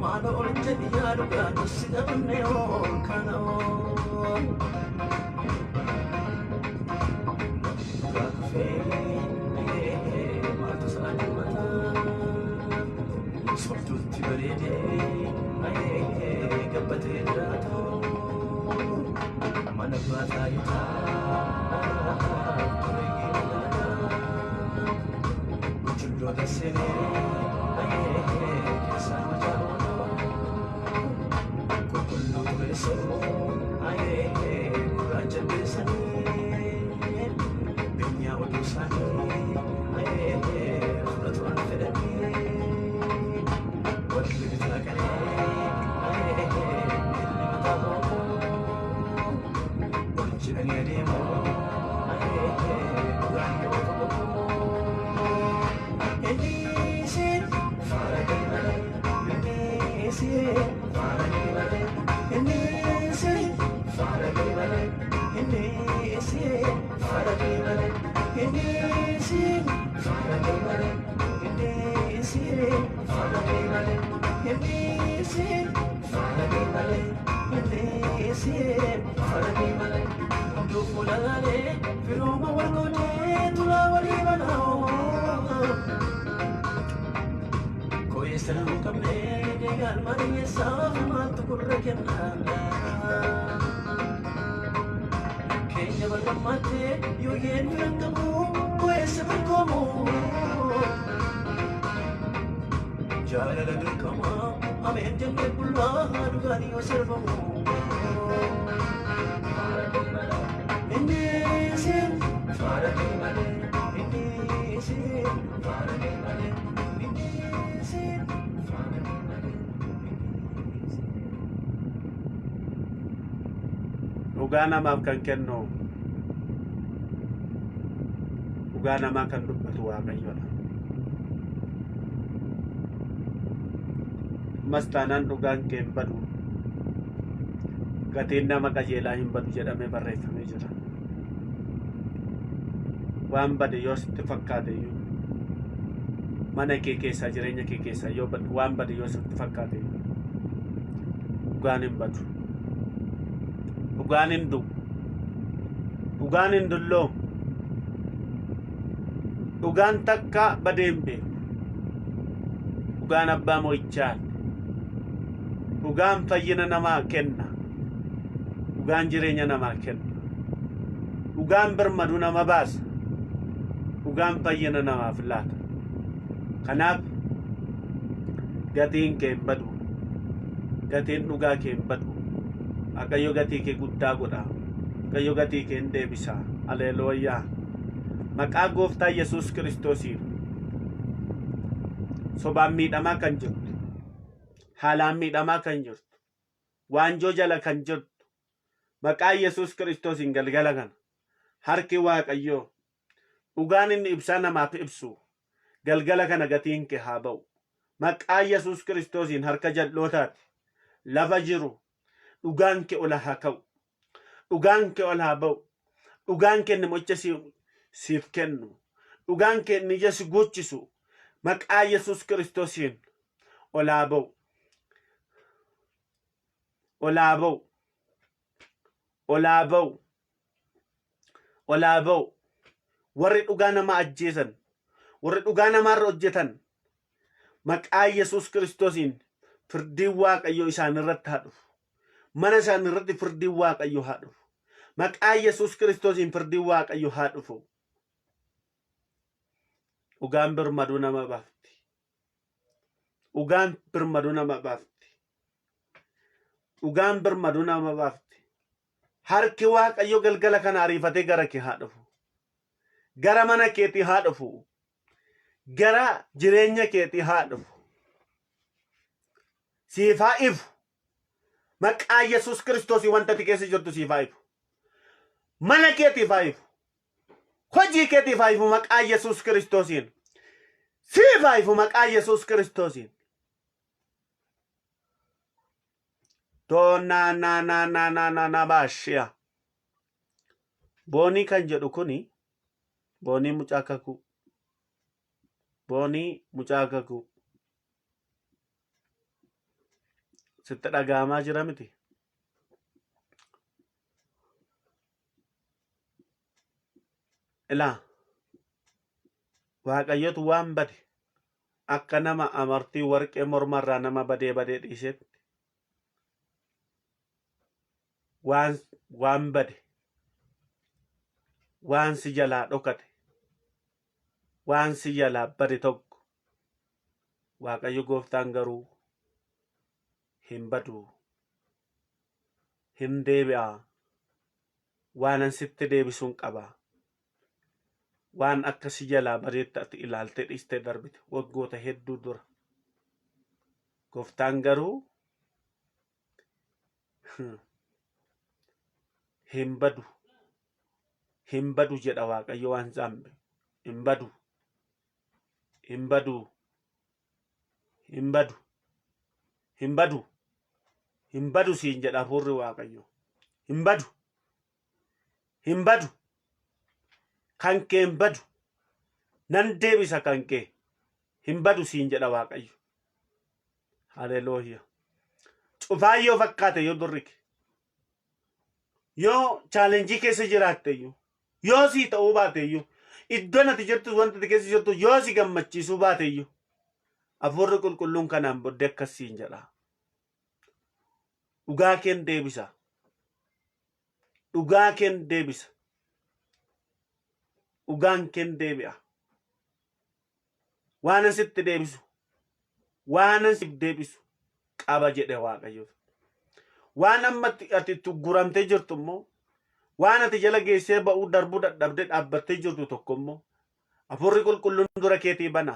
Maalo ol jedhi yaa dhugaa nusi dhabne ol kana ol. Dhugaa kufee maaltu isaa himata? Sobduutti bareedee gabbatee jiraata. Mana abbaa taayitaa dureeyyii magaalaa. Buchulloota seenee keessaa macaa'oo. Qulqulluu tureessoo gurraacha beessanii. Beenyaa oduu isaanii fudhatu an fedhanii. Warri bitaa qalee miilli mataa koo. Ol jedhanii adeemu dhugaan yoo tokko. Inni faara gadi malee, inni faara gadi malee, inni faara gadi malee, inni faara gadi malee, inni faara gadi malee, inni faara gadi malee, inni faara gadi malee, inni faara gadi malee. Hunduu fuulaalee firooma wal gootee tulaa walii banaa. Koyeessa hin qabne deegaan mariyeessaaf maaltu gurra kenna? Keenya bal'ammaatti yoo yeenyu hin qabu koyeessa mirkoomu. Jaalala dirqama ameen jennee bullaa dhugaan yoo sirbamu. Inni isin faara gadi malee, inni isin faara gadi malee, inni isin faara gadi malee. Dhugaa namaaf kan kennu, dhugaa namaa kan dubbatu Waaqayyoodha. Ammas taanaan dhugaan kee hin badu. Gatiin nama qajeelaa hin badu jedhamee barreeffamee jira. Waan bade yoo sitti fakkaate iyyuu, mana kee keessaa, jireenya kee keessaa yoo waan bade yoo sitti fakkaate iyyuu, dhugaan hin badu. Dhugaan hin du'u. Dhugaan hin dulloomu. Dhugaan takka badee hin beeku. Dhugaan abbaa mo'ichaa. Dhugaan fayyina namaa kenna. Dhugaan jireenya namaa kenna. Dhugaan birmaduu nama baasa. Dhugaan fayyina namaaf laata. Kanaaf gatiin kee hin badu. Gatiin dhugaa kee hin badu. Waaqayyo gatii kee guddaa godha. Waaqayyo gatii kee hin deebisa. Aleluuyaa. Maqaa Gooftaa Yesuus Kiristoosiin sobaan miidhamaa kan jirtu, haalaan miidhamaa kan jirtu, waanjoo jala kan jirtu, maqaa Yesuus Kiristoosiin galgala kana harki Waaqayyoo dhugaan inni ibsaa namaaf ibsu galgala kana gatiin kee haa ba'u. Maqaa Yesuus Kiristoosiin harka jal'ootaati lafa jiru dhugaan kee ol haa ka'u. Dhugaan kee ol haa ba'u. Dhugaan kee inni mo'icha siif kennu. Dhugaan kee inni ija si guuchisu maqaa Yesuus Kiristoosiin ol haa ba'u. Olaa ba'u. Olaa ba'u. Olaa ba'u. Warri dhugaa nama ajjeesan, warri dhugaa namaarra hojjetan, maqaa Yesuus Kiristoosiin firdiin Waaqayyoo isaan irratti haa dhufu. Mana isaan irratti firdiin Waaqayyoo haa dhufu. Maqaa Yesuus Kiristoosiin firdiin Waaqayyoo haa dhufu. Dhugaan birmaduu nama baafti. Dhugaan birmaduu nama baafti. Dhugaan birmaduu nama baafti. Harki Waaqayyo galgala kana ariifatee gara kee haa dhufu. Gara mana keetii haa dhufu. Gara jireenya keetii haa dhufu. Siif haa ifu. Maqaa Yesuus Kiristoosii wanta ati keessa jirtu siif haa ifu. Mana keetiif haa ifu. Hojii keetiif haa ifu maqaa Yesuus Kiristoosiin. Siif haa ifu maqaa Yesuus Kiristoosiin. Doonaa naa naa naa naa naa naa baashiya. Boonii kan jedhu kuni boonii mucaa kakuu. Boonii mucaa kakuu. Sitti dhaga'amaa jira miti. Ilaa Waaqayyotu waan bade akka nama amartii warqee mormarraa nama badee badee dhiisetti waan waan bade waan si jalaa dhokate waan si jalaa bade tokko Waaqayyo gooftaan garuu hin badu hin deebi'a waanan sitti deebisuun qaba waan akka si jalaa badeetti ati ilaaltee dhiistee darbite waggoota hedduu dura gooftaan garuu hin badu hin badu jedha Waaqayyo waan saambe hin badu hin badu hin badu hin badu hin badu siin jedha hafuurri Waaqayyo hin badu hin badu kan kee hin badu nan deebisa kan kee hin badu siin jedha Waaqayyo. Haleluuya. Cufaa yoo fakkaate yoo durri kee yoo chaalenjii keessa jiraatte iyyuu yoo sii ta'uu baate iyyuu iddoon ati jirtu wanta ati keessa jirtu yoo si gammachiisuu baate iyyuu hafuurri qulqulluun kanaan booddee akkas siin jedha. Dhugaa keen deebisa. Dhugaa keen deebisa. Dhugaan keen deebi'a. Waanan sitti deebisu, waanan siif deebisu qaba jedhe Waaqayyo. Waan amma ati itti ugguramtee jirtu immoo, waan ati jala geessee ba'uu darbuu dadhabdee dhaabbattee jirtu tokko immoo, hafuurri qulqulluun dura keetii bana.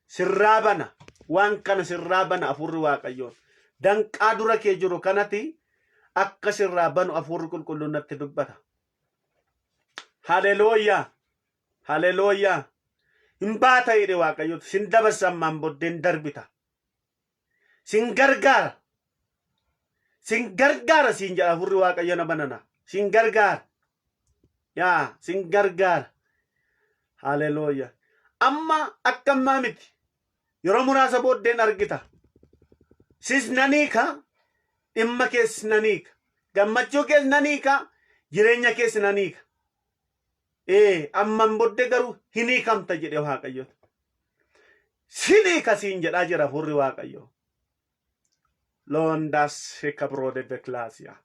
Sirraa bana. Waan kana sirraa bana hafuurri Waaqayyoon. Danqaa dura kee jiru kanati akka sirraa banu hafuurri qulqulluun natti dubbata. Haleluuyaa. Haleluuyaa. Hin baata jedhe Waaqayyotu. Sin dabarsa ammaan booddee hin darbita. Sin gargaara. Sin gargaara siin jedha hafuurri Waaqayyo nama nana. Sin gargaara. Yaa sin gargaara. Haleluuyaa. Amma akka ammaa miti. Yeroo muraasa booddeen argita. Sis nan hiika. Dhimma kees nan hiika. Gammachuu kees nan hiika. Jireenya kees nan hiika. Ee amman booddee garuu hin hiikamta jedhe Waaqayyo. Sin hiika siin jedhaa jira hafuurri Waaqayyo. Loondaas hikabiroode beklaasiyaa.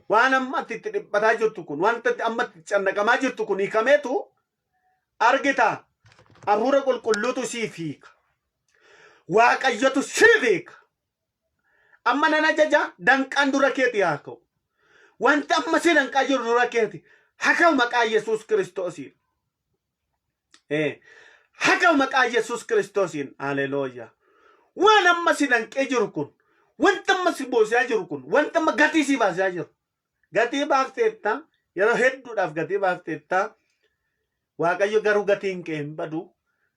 Waan amma ati itti dhiphataa jirtu kun, wanta ati amma itti cannaqamaa jirtu kun hiikameetu argita. Hafuura qulqulluutu siif hiika. Waaqayyotu siif hiika. Amma nan ajaja danqaan dura keeti haa ka'u. Wanti amma si danqaa jiru dura keeti haa ka'u maqaa Yesuus Kiristoosiin. Haa ka'u maqaa Yesuus Kiristoosiin. Haleluuyaa. Waan amma si danqee jiru kun, wanta amma si boosisaa jiru kun, wanta amma gatii si baasisaa jiru. Gatii baafteetta, yeroo hedduudhaaf gatii baafteetta. Waaqayyo garuu gatiin kee hin badu.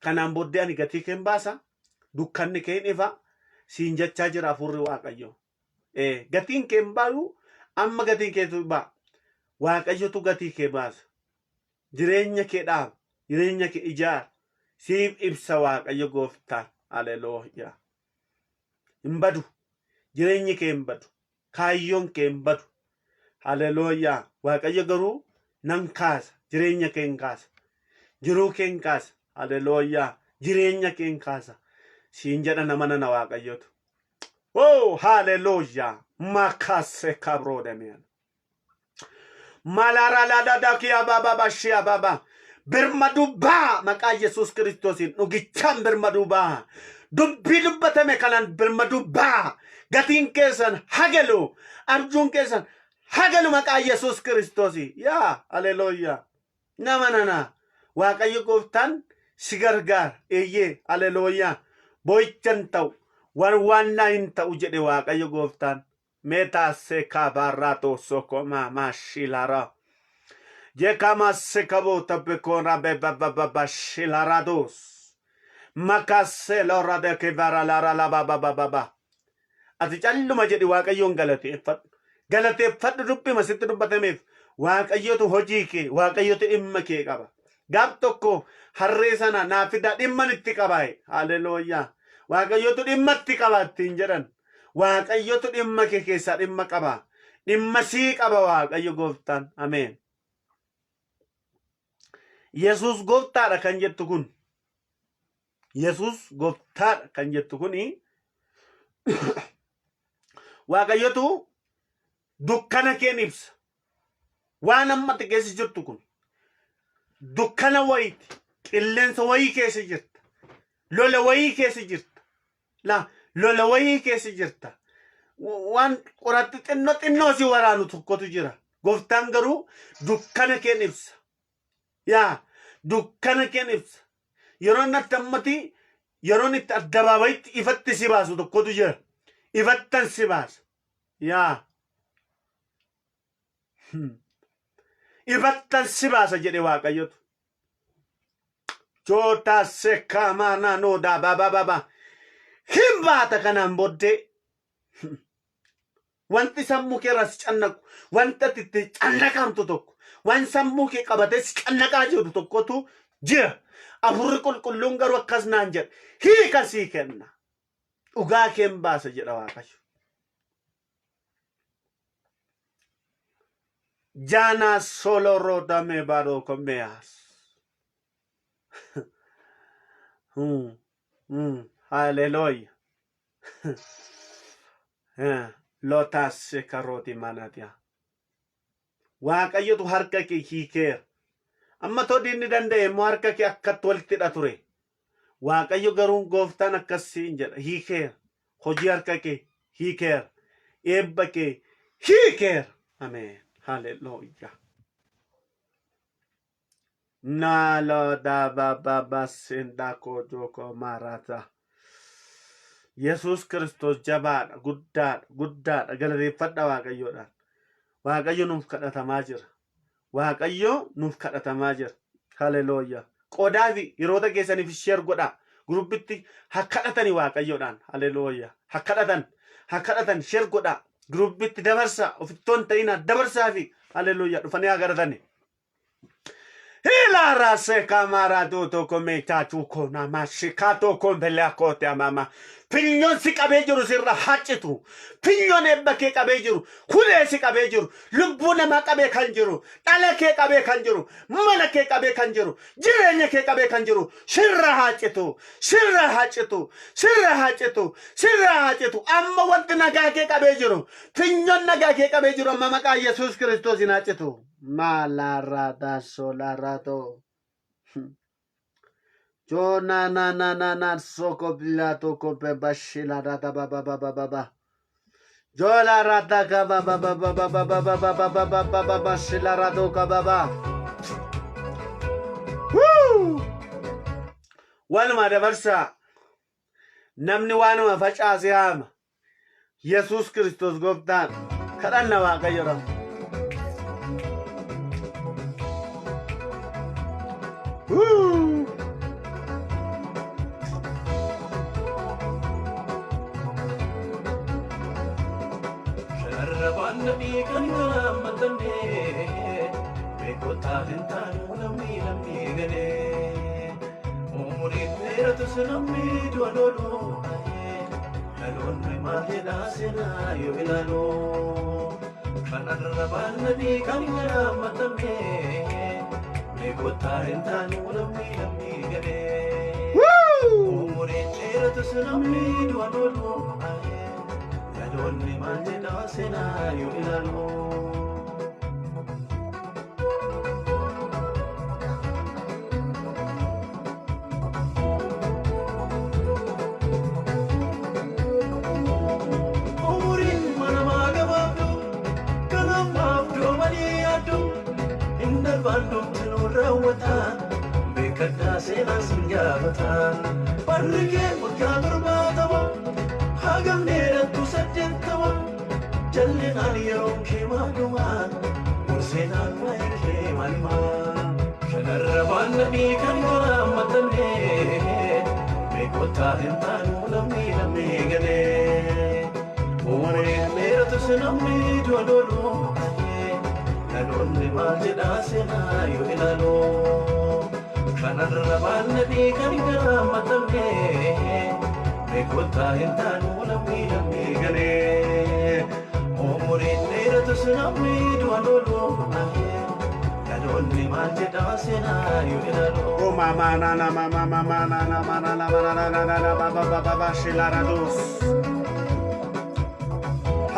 Kanaan booddee ani gatii kee hin baasa. Dukkanni kee hin ifa. Siin jechaa jira hafuurri Waaqayyo. Gatiin kee hin bayu, amma gatiin keetu ba'a. Waaqayyotu gatii kee baasa. Jireenya kee dhaaba. Jireenya kee ijaara. Siif ibsa Waaqayyo gooftaan. Haleluuyaa. Hin badu. Jireenyi kee hin badu. Kaayyoon kee hin badu. Haleluuyaa. Waaqayyo garuu nan kaasa. Jireenya kee hin kaasa. Jiruu kee hin kaasa. Haleluuyaa. Jireenya kee hin kaasa. Siin jedha nama nana Waaqayyotu. Oh, haleluuyaa. Makase kabroodameen. Malaraladakiabababashiababa. Birmaduu baa maqaa Yesuus Kiristoosiin dhugichaan birmaduu baa. Dubbii dubbatame kanaan birmaduu baa. Gatiin keessan hagalu. Abjuun keessan hagalu maqaa Yesuus Kiristoosii. Yaa haleluuyaa. Nama nana Waaqayyo gooftaan si gargaara. Eeyyee haleluuyaa. Boo'icha hin ta'u. Warwaannaa hin ta'u jedhe Waaqayyo gooftaan. Metasekabarato sokoma mashilara. Jekama sekabo tapekora bebababa shilarados. Makaselora de kevara lara la baba baba. Ati calluma jedhi Waaqayyoon galateeffadhu. Galateeffadhu dubbima sitti dubbatameef. Waaqayyotu hojii kee, Waaqayyotu dhimma kee qaba. Gaaf tokko harree sana naa fidaa dhimman itti qabaaye. Haleluuyaa. Waaqayyotu dhimma itti qaba ittiin jedhan. Waaqayyotu dhimma kee keessaa dhimma qaba. Dhimma sii qaba Waaqayyo gooftaan. Ameen. Yesuus gooftaadha kan jettu kun. Yesuus gooftaadha kan jettu kuni Waaqayyotu dukkana keen ibsa. Waan amma ati keessa jirtu kun dukkana wayiiti. Qilleensa wayii keessa jirta. Lola wayii keessa jirta. La lola wayii keessa jirta. Waan qoratti xinnoo xinnoo si waraanu tokkotu jira. Gooftaan garuu dukkana keen ibsa. Yaa dukkana keen ibsa. Yeroon natti ammati yeroon itti addabaabayitti ifatti si baasu tokkotu jira. Ifattan si baasa. Yaa. Ifattan si baasa jedhe Waaqayyotu. Joota sekamaana noodaa baba baba. Hin baata kanaan booddee. Wanti sammuu kee irraa si cannaqu, wanta ati itti cannaqamtu tokko, waan sammuu kee qabatee si cannaqaa jiru tokkotu jira. Hafuurri qulqulluun garuu akkas naan jedha. Hiika sii kenna. Dhugaa keen baasa jedha Waaqayyo. Jana solo rodame baro komeas. Haleluya. Lotas karoti manatia. Waaqayyotu harka kee hiikeera. Amma too diinni danda'e immoo harka kee akkatti walitti hidha ture. Waaqayyo garuu gooftaan akkas siin jedha hiikeera. Hojii harka kee hiikeera. Eebba kee hiikeera. Ameen. Haleluuyaa. Naalo daababa sinda koojoko marata. Yesuus Kiristoos jabaadha, guddaadha, guddaadha. Galateeffadha Waaqayyoodhaan. Waaqayyo nuuf kadhatamaa jira. Waaqayyo nuuf kadhatamaa jira. Haleluuyaa. Qodaa fi yeroota keessaniif share godhaa. Guruppitti haa kadhatani Waaqayyoodhaan. Haleluuyaa. Haa kadhatan. Haa kadhatan share godhaa. Guruppitti dabarsaa. Ofittoo hin ta'inaa dabarsaa fi haleluuyaa dhufanii haa kadhatani. Hilara sekamara tuto kometa tuko nama shikato kombelea kote amama. Finyoon si qabee jiru sirra hacitu. Finyoon eebba kee qabee jiru. Hulee si qabee jiru. Lubbuu namaa qabee kan jiru. Dhala kee qabee kan jiru. Mana kee qabee kan jiru. Jireenya kee qabee kan jiru. Sirra hacitu. Sirra hacitu. Sirra hacitu. Sirra hacitu. Amma wanti nagaa kee qabee jiru. Finyoon nagaa kee qabee jiru amma maqaa Yesuus Kiristoos hin hacitu. Malaradasolarato. Jo na na na na na soko bilato ko bebashila rata ba ba ba ba ba ba. Jo la rata ka ba ba ba ba ba ba ba ba ba ba ba ba ba ba ba shila rato ka ba ba. Woo! Walumaa dabarsaa. Namni waanuma facaase haama. Yesuus Kiristoos gooftaan kadhanna Waaqayyo rafu. Wuu! Shanarrabaan nadhii kan gaammatanne beekotaa hin taanu namni lammii galee. Umuriin dheeratus namni du'a loolu. Dhaloonni maal jedhaa seenaa yoo ilaalu? Kan arrabaan nadii kan garaa matamee meeqotaa hin taanu lammii lammii galee. Umuriin dheeratus namni du'an oolu. Dhaloonni maal jedhaa seenaa yoo ilaalu? Umuriin manamaa gabaabdu kan ammaaf doomanii yaaddu hin darbaan dhumti nu raawwata beekadhaa seenaan sin gaafata. Barri kee waggaa 70 hagam dheerattu 80 jallinaan yeroon kee maaluma murseenaan waa'ee kee maalima. Kanarra waan nadhii kan garaa maxxannee beekotaa hin taanu lammii lammii galee. Umuriin dheeratus namni du'a loolu. Dhaloonni maal jedhaa seenaa yoo ilaalu? Kanarra waan nadhii kan garaa maxxannee beekotaa hin taanu lammii lammii galee. Umuriin dheeratus namni du'a loolu. Dhaloonni maal jedhaa seenaa yoo ilaalu? Oh mama na na mama mama na na na na na na na na na na ba ba ba ba ba shilarados.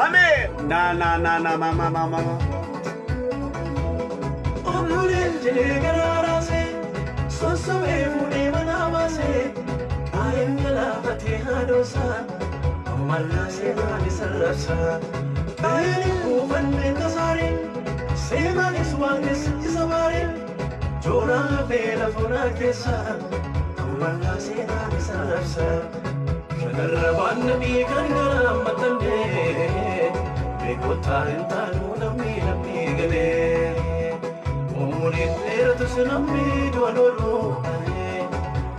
Amen. Na na na na mama mama. Oduuleen jedhee garaa raasee sossobee fuudhee manaa baasee qaa'een galaafatee haadhoosaa ammalaa seenaan isa rabsaa. Qaa'een kuufannee tasaaree seenaanis waaqes isa baaree joonaa hafee lafoonaa keessaa ammalaa seenaan isa rabsaa. Kanarra waan nadhii kan garaa maxxannee beekotaa hin taanu lammii lammii galee. Umuriin dheeratus namni du'a loolu.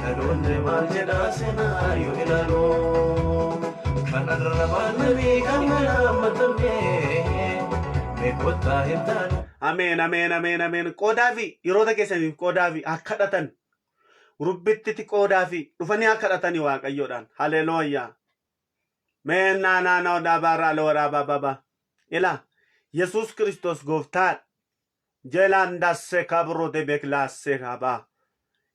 Dhaloonni maal jedhaa seenaa yoo ilaalu? Kanarra waan nadhii kan garaa maxxannee beekotaa hin taanu. Ameen, ameen, ameen, ameen. Qoodaafi yeroota keessaniif qoodaafi haa kadhatan. Rubbittiti qoodaafi dhufanii haa kadhatanii Waaqayyoodhaan. Haleluuyaa. Meen naa naa naa dhaabaarraa looraa baababa. Ilaa Yesuus Kiristoos gooftaadha. Jelaan dasse kabrote beklaasse kaba.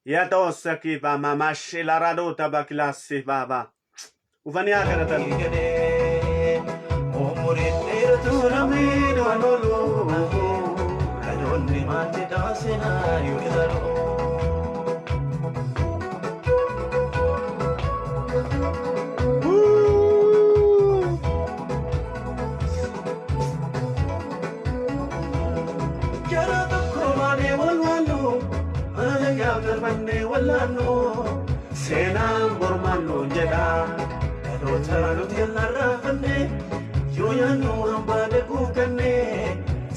Yatoosse kiba mamashi laradoota baklaasse baaba. Dhufanii haa kadhatan. Galee umuriin dheeratus namni du'a loolu. Dhaloonni maal jedhaa seenaa yoo ilaalu? Wuu! Jara tokko malee wal waannu alagaa darbannee wallaannu Seenaan mormaan jedha. Dhaloota nuti raafanne yoo yaannu hambaa daguuganne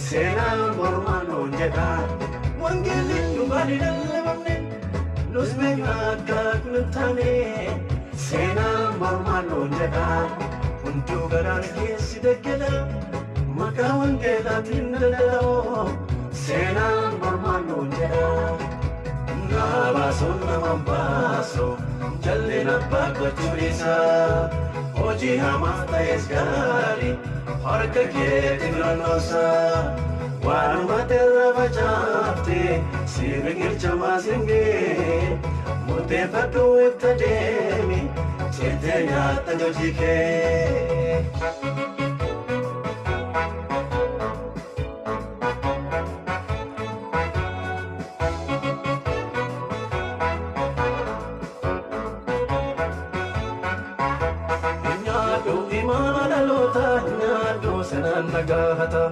Seenaan mormaan jedha. Wangeelli dhugaan hin lallabamne nus beekna akka kun hin taane Seenaan mormaan jedha. Hunduu garaan keessi daggala maqaa wangeelaatiin daldala'oo Seenaan mormaan jedha. Naa baasuun naman baasu jalli abbaa gochuu isaa hojii hamaa ta'es gaarii harka keetiin rannoosa waanuma irra facaafte si biqilcha maasingee murteeffadhu itti deemi jettee nyaatta hojii kee. Nyaadhu imaana dhaloota nyaadhu seenaan na gaafata.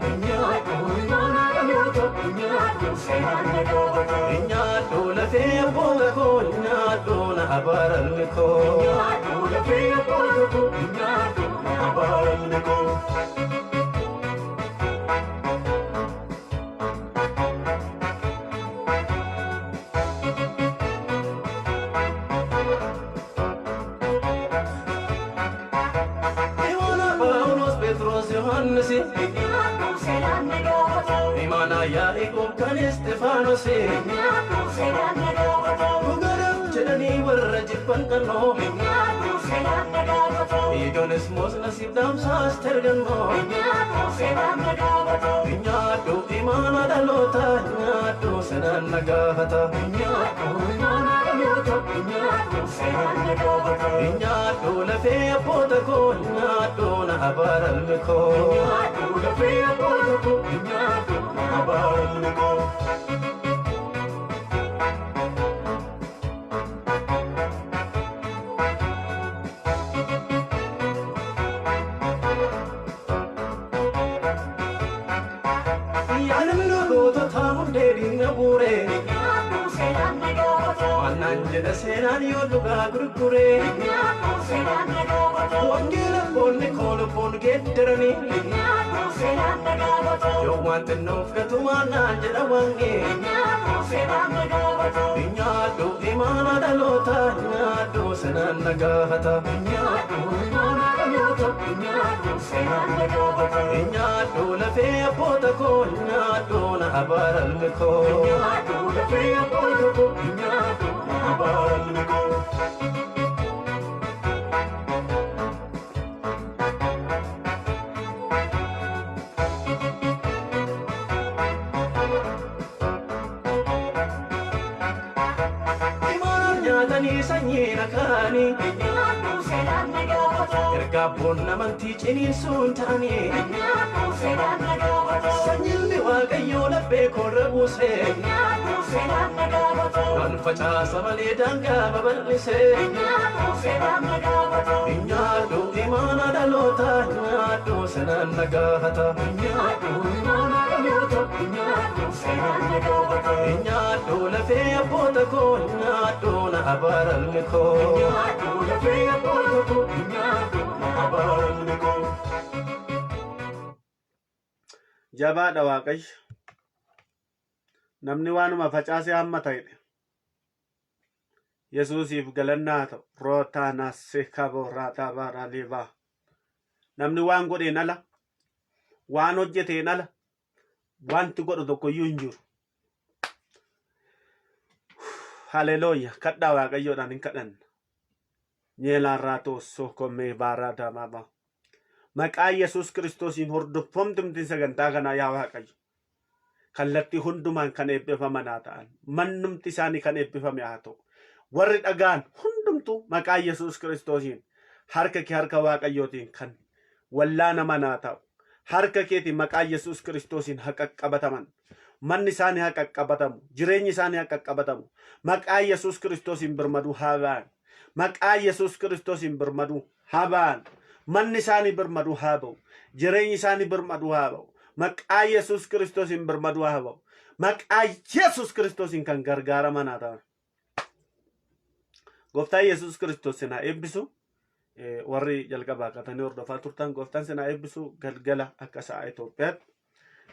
Nyaadhu lafee abboota koo nyaadhu na abaaralli koo. Imaana Phaawulos Phexros Yohaannis imaana Yaaqoob kan Isxifaanos dhugaadhaaf jedhanii. jedhanii warra jibban qannoo. Idoonis moosna siif dhaamsaas tergannoo. Nyaadhu imaana dhaloota, nyaadhu seenaan na gaafata. Nyaadhu lafee abboota koo, nyaadhu na abaaralmi koo. Nyaadhu lafee abboota koo, nyaadhu na abaaralmi koo. Yaadannoo gootota hundee diina buure. Mannaan jedha seenaan yoo dhugaa gurgure. Wangeela boonni koo lubbuun geeddaranii. Yoo waan xinnoof gatu maannaan jedha wange. Nyaadhu imaana dhaloota, nyaadhu seenaan na gaafata. Nyaadhu lafee abboota koo, nyaadhu na abaaralmi koo. Nyaadhu lafee abboota koo, nyaadhu na abaaralmi koo. Imaana nyaatanii sanyii nakaanii. Erga abboon amantii ciniinsuun ta'anii. Sanyiin Waaqayyoo laphee koorra buuse. Nan facaasa malee daangaa babal'ise. Nyaadhu imaana dhaloota, nyaadhu seenaan na gaafata. Nyaadhu lafee abboota koo, nyaadhu na abaaralmi koo. Nyaadhu lafee abboota koo, nyaadhu na abaaralmi koo. Jabaadha Waaqayyo. Namni waanuma facaase hammata jedhe. Yesuusiif galannaa haa ta'u. Rootaanaa kaboo raataa baaraa leebaa. Namni waan godheen ala, waan hojjeteen ala, wanti godhu tokkoyyuu hin jiru. Haleluuya. Kadhaa Waaqayyoodhaan hin kadhanna. Nyeelaarraa toossoo komee baaraa damaama. Maqaa Yesuus Kiristoosiin hordoftoomtumtiin sagantaa kanaa, yaa Waaqayyo, kallattii hundumaan kan eebbifaman haa ta'an. Mannumti isaanii kan eebbifame haa ta'u. Warri dhagaan hundumtuu maqaa Yesuus Kiristoosiin harka kee harka Waaqayyootiin kan wallaanaman haa ta'u. Harka keetiin maqaa Yesuus Kiristoosiin haa qaqqabataman. Manni isaanii haa qaqqabatamu. Jireenyi isaanii haa qaqqabatamu. Maqaa Yesuus Kiristoosiin birmaduu haa ba'an. Maqaa Yesuus Kiristoosiin birmaduu haa ba'an. Manni isaanii birmaduu haa ba'u. Jireenyi isaanii birmaduu haa ba'u. Maqaa Yesuus Kiristoosiin birmaduu haa ba'u. Maqaa Yesuus Kiristoosiin kan gargaaraman haa ta'an. Gooftaan Yesuus Kiristoos sin haa eebbisu. Warri jalqabaa katanii hordofaa turtan, gooftaan sin haa eebbisu. Galgala akka sa'a Itoophiyaatti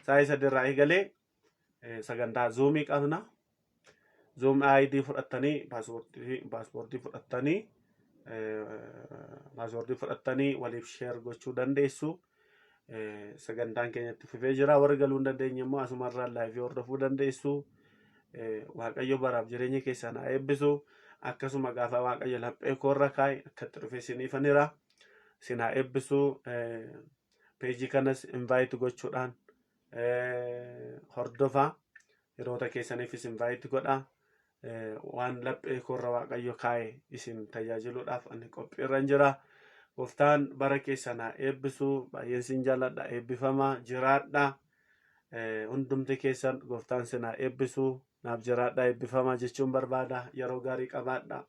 sa'a 3 irraa eegalee sagantaa Zoomii qabna. Zoom ID fudhattanii, paaswoordii fudhattanii waliif share gochuu dandeessu. Sagantaan keenya itti fufee jira. Warri galuu hin dandeenye immoo asumarraa live hordofuu dandeessu. Waaqayyo baraaf jireenya keessan haa eebbisu. Akkasuma gaafa Waaqayyo laphee koorra kaa'e akka itti dhufe isiniifanira. Isin haa eebbisu. Peejii kanas invite gochuudhaan hordofaa. Hiriyoota keessaniifis invite godhaa. Waan laphee koorra Waaqayyo kaa'e isin tajaajiluudhaaf ani qophiirra jira. Gooftaan bara keessan haa eebbisu. Baay'een isin jaalladha. Eebbifamaa jiraadha. Hundumti keessan gooftaan isin haa eebbisu. Naaf jiraadha, eebbifamaa jechuun barbaada. Yeroo gaarii qabaadha.